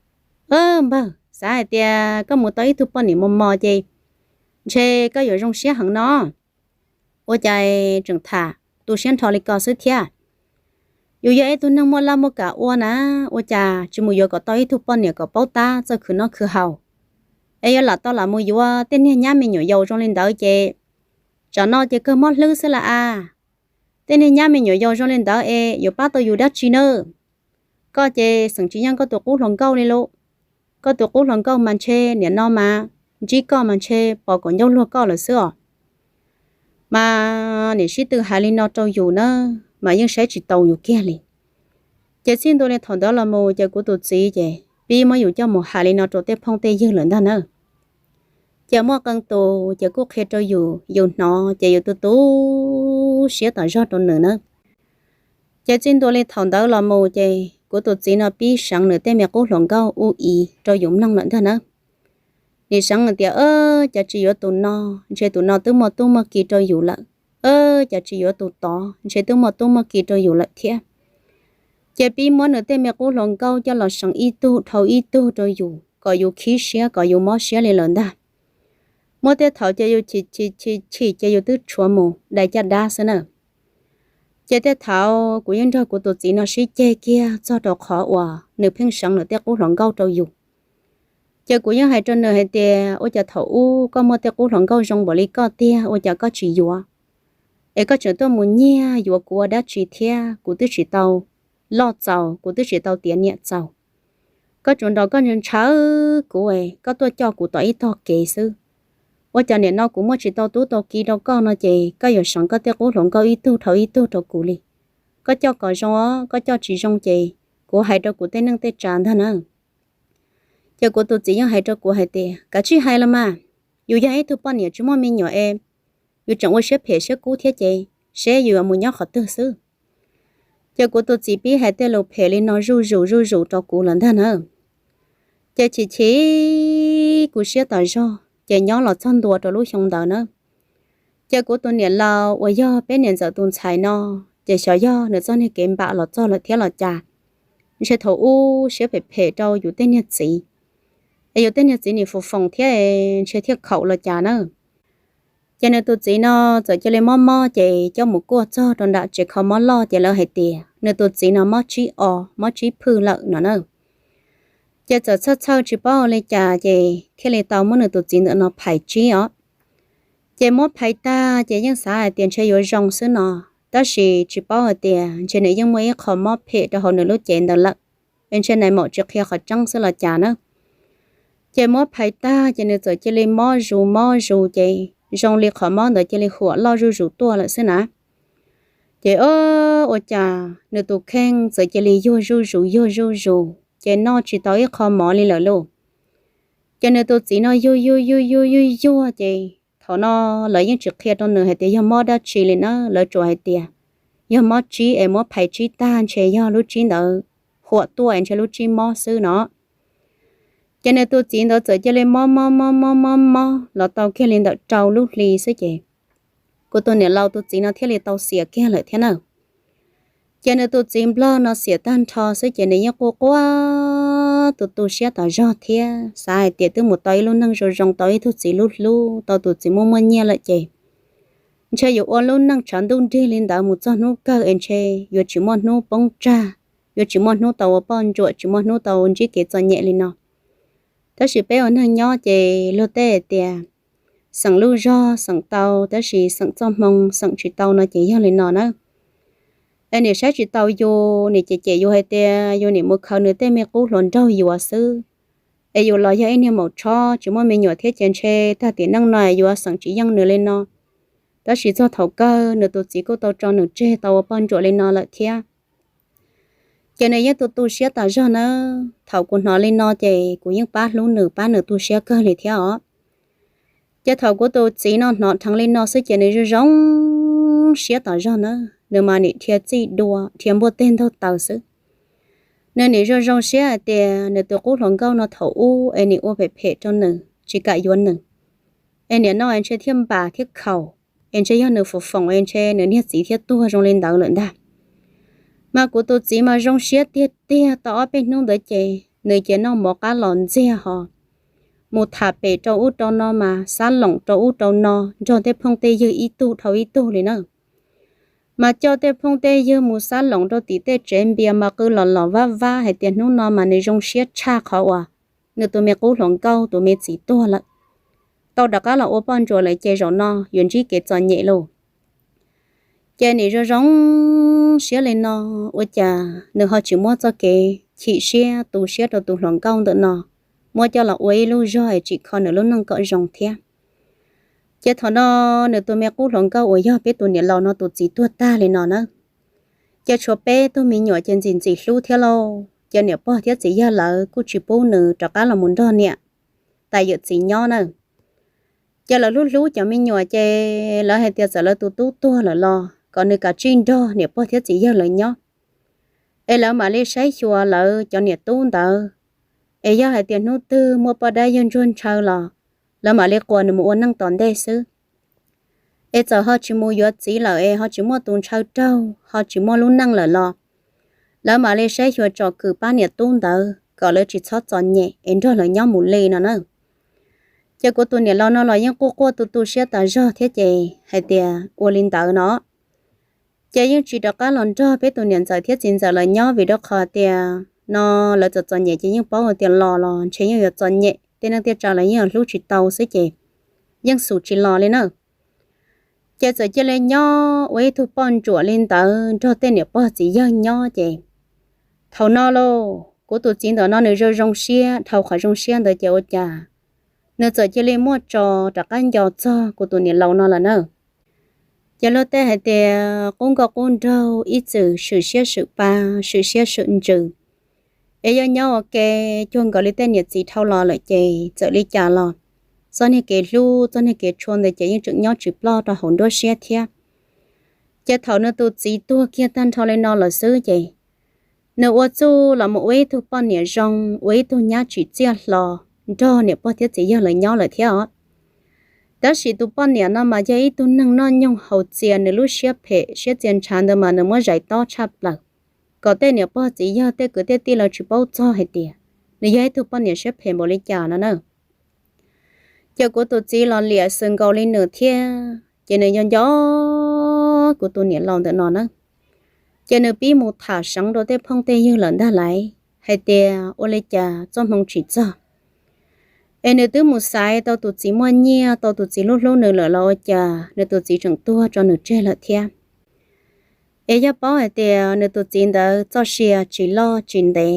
npawg, xav hais tias koj mus tau ib tug poj niam mos mos ces ntshe koj yuav zoo siab heev no. Ua cas tseem tham tu siab nrho li ko xwb thiab? Yus yog ib tug neeg muaj laj muaj kam ua na, ua cas tsis mus yuav kom tau ib tug poj niam kom paub tab txawj khwv noj khwv haus, es yuav lam tau lam mus yuav tej niag nyab me nyuam yaus zoo li ntawd ces tsam no ces kawg mob hlwb xwb las as. Tej niag nyab me nyuam yaus zoo li ntawd es yuav pab tau yus dab tsi na? Koj ces xeem tsis yeej koj tus qub hluas nkauj li lauj. Koj tus qub hluas nkauj mas ntshe nim no mas ntsib koj mas ntshe pos kaum ncauj luag koj lawm xwb os. Mas nim sib tw hais li no rau yus na, mas yeej saib tsis taus yus kiag li. Ces txij ntua li thaum ntawd los mus ces kuv tus txiv ces pib muab yus coj mus hais li no rau tej phooj tej ywg lawm ntag na. Ces muaj qee tus ces kuj qhia rau yus, yus hnov ces yus tu tu siab tas zog rau nws na. Ces txij ntua li thaum ntawd los mus ces kuv tus txiv no pib seev nws tej me qub hluas nkauj ub ib rau yus mloog lawm ntag na. Nws seev tias, cas tsis yuav tus no, ntshe tus no twb muaj tub muaj ki rau yus lawm. Cas tsis yuav tus tod, ntshe twb muaj tub muaj ki rau yus lawm thiab. Ces pib muab nws tej me qub hluas nkauj coj los seev ib tug dhau ib tug rau yus kom yus khib siab kom yus mob siab li lawm ntag. Muab tej thaum ces yus chim chim chim chim ces yus twb tshuav mus dai caj dab xwb na. Ces tej thaum kuv yeej nrog kuv tus txiv no sib ceg kiag txog rau qhov uas nws pheej seev nws tej qub hluas nkauj rau yus. Ces kuv yeej hais rau nws hais tias, ua cas thaum ub koj muaj tej qub hluas nkauj zoo npaum li koj tiag ua cas koj tsis yuav, es koj tseem tuaj mus nyiag yuav kuv ua dab tsi thiab? Kuv twb tsis tau loj txaus, kuv twb tsis tau tiav niam txaus. Koj tsuas nrog koj ntshaw ntshaw kuv, koj tuaj coj kuv tom ib tog kev xwb. Ua cas nim no kuv muaj tsis tau tub tau ki rau koj no ces koj yuav seev koj tej qub hluas nkauj ib tug dhau ib tug rau kuv li. Koj coj kom zoo os, koj coj tsis zoo ces kuv hais rau kuv tej neej tej tsav ntag na. Ces kuv tus txiv yeej hais rau kuv hais tias, kav tsij hais los mas, yus yog ib tug poj niam tsis muaj me nyuam es yus tseem ua siab phem siab kub thiab ces seb yus yuav mus nyob qhov twg xwb. Ces kuv tus txiv pib hais tej lus phem li no zuj zus zuj zus rau kuv lawm ntag na. Ces chim chim kuv siab tas zog ces nyob los txog ntua rau lub xyoo ntawd na, ces kuv tus niam laus uas yog peb niam ntxawm tus ntxhais no, ces xyov yog nws txoj niag kev npam los txog lawm thiab los cas, ntshe thaum ub siab phem phem rau yus tej niag txiv, es yus tej niag txiv nim foom foom thiab ntshe thiaj khaum los cas na. Ces nws tus txiv no txawm cia li mob mob ces coj mus kuaj txog rau nram tsev kho mob loj ces lawv hais tias nws tus txiv no mob tsib o, mob tsib phwj lawm no na. Ces txawm txhawj txhawj tsis paub ua li cas ces thiaj li tau muab nws tus txiv ntawm no phais tsib os. Ces muab phais tag ces yeej xav hais tias ntshe yuav zoo xwb no, tab sis tsis paub hais tias ntshe nws yeej muaj ib qho mob phem rau hauv nws lub cev ntawd lawm, es ntshe nais maum tsis qhia qhov tseeb xwb los cas na. Ces muab phais tag ces nws txawm cia li mob zus mob zus ces zoo li qhov mob ntawd cia li huam loj zuj zus tuaj lawm xwb na. Ces o, ua cas nws tus kheej txawm cia li yuag zuj zus yuag zuj zus ces noj tsis tau ib qho mov li lawm lauj. Ces nws tus txiv no yuag yuag yuag yuag yuag yuag ces thaum no lawv yeej tsis qhia rau nws hais tias yog mob dab tsi li na, lawv tsuas hais tias yog mob tsib es muab phais tsib tag ntshe yog lub tsib ntawd huam tuaj es ntshe lub tsib mob xwb no. Ces nws tus txiv ntawd txawm cia li mob mob mob mob mob mob los tau kiag li ntawm rau lub hli xwb ces kuv tus niam laus tus txiv no thiaj li tau xiam kiag lawm thiab na. Ces nws tus txiv nplog no xiam tag nrho xwb ces nws yeej quaj quaj tu tu siab tas zog thiab xav hais tias twb mus tau ib lub neej zoo zoo tau ib tug txiv hlub hlub tau tus txiv muaj muaj nyiaj lawm ces ntshe yuav ua lub neej tshav ntuj nrig li ntawd mus txog hnub kawg es ntshe yuav tsis muaj hnub poob tsag, yuav tsis muaj hnub tau ua poj ntsuam, tsis muaj hnub tau ntsib kev txom nyem li no. Tab sis peb ua neeg nyob ces luag tej tias xeem lub zog xeem tau tab sis xeem txoj hmoo xeem tsis tau no ces yog li no na. Es nim saib tsis tau yus, nim cem cem yus hais tias yus nim mus khaws nws tej me qub hluas nraug yuav xwb. Es yus los yog ib niag maum tshob tsis muaj me nyuam thiab ces ntshe tag tim neej no yuav xeem tsis yeej nws li no. Tab sis txog thaum kawg nws tus txiv kuj tau tso nws tseg tau ua poj ntsuam li no lawm thiab. Ces nws yeej tu tu siab tas zog nawb. Thaum kuv hnov li no ces kuv yeej pab hlub nws pab nws tu siab kawg li thiab os. Ces thaum kuv tus txiv no hnov dheev li no xwb ces nws zoo zoo siab tas zog nawb. Nws mas nim dhia txij dua dhia npuaj teg ntaug taw xwb. Nws nim zoo zoo siab hais tias nws tus qub hluas nkauj no thaum ub es nim ua phem phem rau nws tsis kam yuav nws, es nim no es ntshe thiaj npam thiab khaum, es ntshe yog nws foom foom es ntshe nws niag txiv thiaj tuag zoo li ntawd lawm ntag. Mas kuv tus txiv mas zoo siab tiag tiag tau ob peb hnub ntawd ces nws ces noj mov qab los ntxiag ho mus tham pem rau ub rau no mas xab loom rau ub rau no nrog tej phooj tej ywg ib tug dhau ib tug li na. Mas coj tej phooj tej ywg mus xab loom rau tim tej tsev npias mas qw los los vab vab hais tias hnub no mas nws zoo siab tshaj qhov uas nws tus me qub hluas nkauj tus me txiv tuag lawm, tau rov qab los ua poj ntsuam lawm ces zaum no yuav ntsib kev txom nyem lauj. Ces nim zoo zoo siab li no, ua cas nws ho tsis muab txoj kev chim siab tu siab rau tus hluas nkauj ntawm no muab coj los ua ib lub zog es tsim kho nws lub neej kom zoo thiab. Ces thaum no nws tus me qub hluas nkauj uas yog peb tus niam laus no tus txiv tuag tag li no na, ces tshuav peb tug me nyuam ces ntxim ntxim hlub thiab lauj. Ces niam pog thiab txiv yawg lawv kuj tsis pub nws rov qab los mus nrog niam tais yawm txiv nyob na. Ces lawv hlub hlub cov me nyuam ces lawv hais tias txawm lawv tus tub tuag lawm los kom nws kav tsij nrog niam pog thiab txiv yawg lawv nyob, es lawv mam li saib xyuas lawv cov niam tub ntawd. Es yog hais tias hnub twg muaj poj dab yawg ntsuag ntshaw los lawv mam li quas nws mus ua neej tom ntej xwb. Es txawm ho tsis mus yuav txiv lawm es ho tsis muaj tus ntshaw raug ho tsis muaj lub neej lawm los lawv mam li saib xyuas tsom kwm pab niam tub ntawd kom lawv tsis txhob txom nyem es nrog lawv nyob mus li no na. Ces kuv tus niam laus no los yeej quaj quaj tu tu siab tas zog thiab ces hais tias ua li ntawd no ces yeej tsis rov qab los nrog peb tus niam ntxawm thiab txiv ntxawm lawv nyob vim rau qhov tias no lawv txom txom nyem ces yeej paub hais tias los los ntshe yeej yuav txom nyem. tej neej tej tsa los yeej hlub tsis tau xwb ces yeej xus tsis los li na. Ces txawm cia li nyob ua ib tug poj ntsuam li ntawd nrog tej niam pog txiv yawg nyob ces thaum no lauj, kuv tus txiv ntawm no nws zoo zoo siab, dhau qhov zoo siab ntawd ces ua cas nws txawm cia li muaj tso rov qab nco txog kuv tus niam laus no lawm na. Ces luag tej hais tias qub nkauj qub nraug ib txwm swm siab swm pa, swm siab swm ntsws, es yog nyob ua ke cuag nkaus li tej niam txiv dhau los lawm ces txawm li cas los txoj niag kev hlub txoj niag kev tshua ntawd ces yeej tseem nyob tsis ploj rau hauv nruab siab thiab. Ces thaum nws tus txiv tuag kiag tag nrho li no lawm xwb ces nws ua txuj los mus ua ib tug poj niam zoo, ua ib tug nyab tsim txiaj hlo nrog niam pog thiab txiv yawg lawv nyob lawm thiab os. Tab sis tus poj niam no mas yog ib tug neeg noj nyoog haus txias, nws lub siab phem siab txias ntshav ntawd mas nws muab zais tob tshaj plaws, kom tej niam pog txiv yawg tej kwv tej tij lawv tsis paub txog hais tias nws yog ib tug poj niam siab phem npaum li cas no na. Ces kuv tus txiv los liam xws nkaus li nws thiab ces nws nco nco kuv tus niam laus ntawm no na. Ces nws pib mus tham seev rau tej phooj tej ywg lawm ntag lauj hais tias ua li cas txoj hmoo tsis txog, es nws twb mus xaiv tau tus txiv muaj nyiaj, tau tus txiv hlub hlub nws lawm los ua cas nws tus txiv tseem tuag tso nws tseg lawm thiab. Es yog paub hais tias nws tus txiv ntawd txoj sia tsis loj tsis ntev,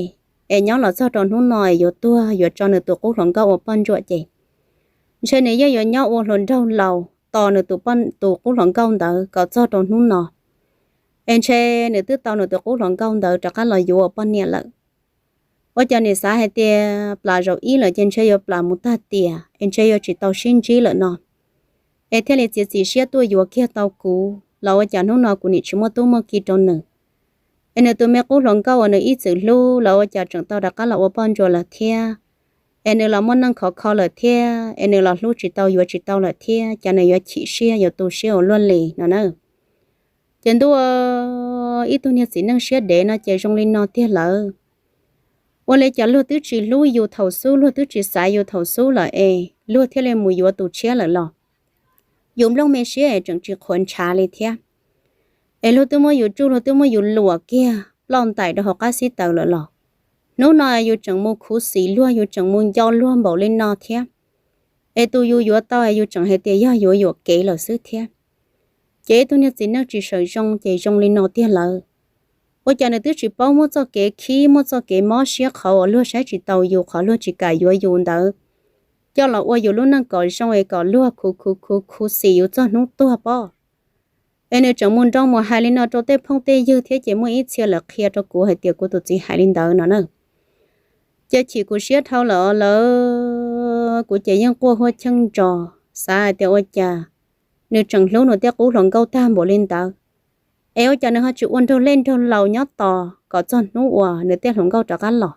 es nyob los txog rau hnub no es yuav tuag yuav tso nws tus qub hluas nkauj ua poj ntsuam ces ntshe nws yeej yuav nyob ua hluas nraug laus tos nws tus, tus qub hluas nkauj ntawd kom txog rau hnub no. Es ntshe nws twb tau nws tus qub hluas nkauj ntawd rov qab los yuav ua poj niam lawm. Ua cas nws xav hais tias plam zaum ib lawm ces ntshe yuav plam mus tag tiam es ntshe yuav tsis tau sib ntsib lawm no, es thiaj li txiav txim siab tuaj yuav kiag tau kuv los ua cas hnub no kuv nim tsis muaj tub muaj ki rau nws. Es nws tus me qub hluas nkauj uas nws ib txwm hlub los ua cas tseem tau rov qab los ua poj ntsuam lawm thiab. Es nws los muaj neej khov kho lawm thiab, es nws los hlub tsis tau yuav tsis tau lawm thiab, cas nws yuav chim siab yuav tu siab ua luaj li no na. Ces ntuj, ib tug niag txiv neej siab dev no ces zoo li no tiag lawm. Ua li cas luag twb tsis hlub yus thaum xub, luag twb tsis xaiv yus thaum xub lawm es luag thiaj li mus yuav tus tshiab lawm los yus nplooj me siab es tseem tsis qhuav ntshav li thiab. Es luag twb muab yus tsuj, luag twb muab yus luam kiag ploj ntais rau hauv qab xib taws lawm los hnub no yus tseem mus khuv xim luag, yus tseem mus nco luag npaum li no thiab. Es tus yus yuav tau es yus tseem hais tias yog yuav yuam kev lawm xwb thiab. Ces ib tug niag txiv neej tsis sawm zoo ces zoo li no tiag lawm. Ua cas nws twb tsis paub muab txoj kev khib, muab txoj kev mob siab qhov uas luag saib tsis taus yus, qhov luag tsis kam yuav yus ntawd coj los ua yus lub neej kom zoo es kom luag khuv khuv khuv khuv xim yus txog hnub tuag pob. Es nws tseem mus nroo mus hais li no rau tej phooj tej ywg thiab ces muaj ib txhia lawv qhia rau kuv hais tias kuv tus txiv hais li ntawd no na. Ces chim kuv siab dhau lawm lawm, kuv ces yeej quaj huab cheej ntso, xav hais tias ua cas nws tseem hlub nws tej qub hluas nkauj tag npaum li ntawd, es ua cas nws ho tsis ua nraug lej nraug laus nyob tos kom txog hnub uas nws tej hluas nkauj rov qab los.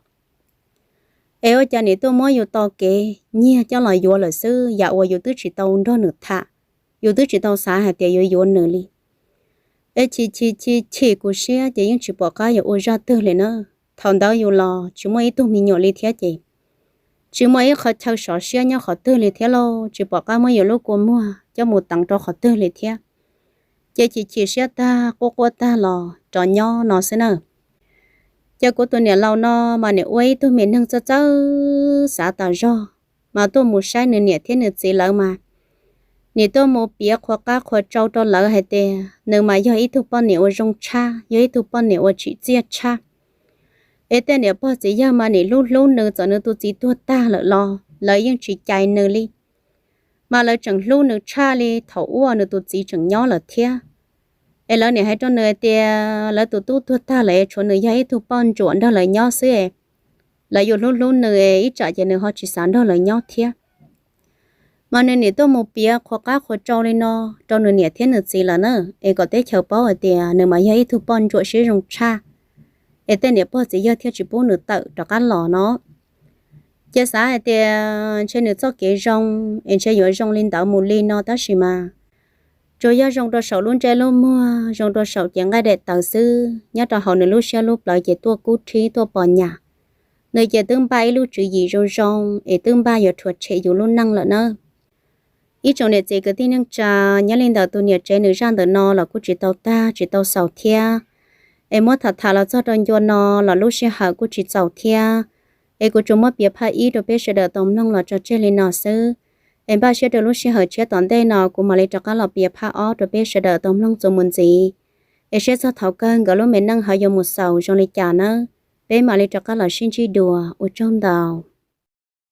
Es ua cas nim tuaj muab yus tau kev nyiag coj los yuav lawm xwb, yam uas yus twb tsis tau nrog nws tham, yus twb tsis tau xav hais tias yuav yuav nws li. Es chim chim chim chim kuv siab ces yeej tsis pom qab yuav ua zaj twg li na. Thaum ntawd yus los tsis muaj ib tug me nyuam li thiab ces tsis muaj ib qho chaw sov siab nyob qhov twg li thiab lauj, tsis pom qab muab yus lub kua muag coj mus teev rau qhov twg li thiab. Ces chim chim siab tag quaj quaj tag los rov nyob no xwb na. Ces kuv tus niam laus no mas nim ua ib tug me neeg txawj txawj xav tas zog, mas tuaj mus saib nws niam thiab nws txiv lawv mas nim tuaj mus piav qhuas qab qhuas tsau rau lawv hais tias nws mas yog ib tug poj niam uas zoo tshaj, yog ib tug poj niam uas tsim txiaj tshaj. Es tej niam pog txiv yawg mas nim hlub hlub nws, txawm nws tus txiv tuag tag lawm los lawv yeej tsis cais nws li, mas lawv tseem hlub nws tshaj li thaum ub nws tus txiv tseem nyob lawm thiab. Es lawv nim hais rau nws hais tias lawv tus tub tuag tag lawm es tshuav nws yog ib tug poj ntsuam nrog lawv nyob xwb es lawv yuav hlub hlub nws es ib tsam ces nws ho tsis xav nrog lawv nyob thiab. Mas nws nim tuaj mus piav qhuas qab qhuas tsau li no rau nws niam thiab nws txiv lawm na, es kom teb chaws paub hais tias nws mas yog ib tug poj ntsuam siab zoo tshaj, es tej niam pog txiv yawg thiaj tsis pub nws tawm rov qab los no. Ces xav hais tias ntshe nws txoj kev zoo es ntshe yuav zoo li ntawd mus li no tab sis mas tsuas yog zoo rau saum lub ntsej lub muag, zoo rau saum cev nqaij daim tawv xwb, nyob rau hauv nws lub siab lub plawv ces tuaj kub rhib tuaj pos nyas. Nws ces twb npaj ib lub tswv yim zoo zoo es twb npaj yuav rhuav tshem yus lub neej lawm na. Ib tsoom niam txiv kwv tij neej tsa, nyob li ntawm tus niam tsev nws zaj ntawm no los kuj tsis tau tag tsis tau xaus thiab, es muab tham tham los txog rau ncua no los lub sij hawm kuj tsis txaus thiab. Es kuv tsuas muab piav phaj ib rau peb sawv daws tau mloog los tso tseg li no xwb, es npaj siab rau lub sij hawm tshiab tom ntej no kuv mam li rov qab los piav phaj ob rau peb sawv daws tau mloog txuas mus ntxiv. Es saib txog thaum kawg nkawd lub me neej ho yuav mus xaus zoo li cas nawb, peb mam li rov qab los sib ntsib dua, ua tsaug ntau.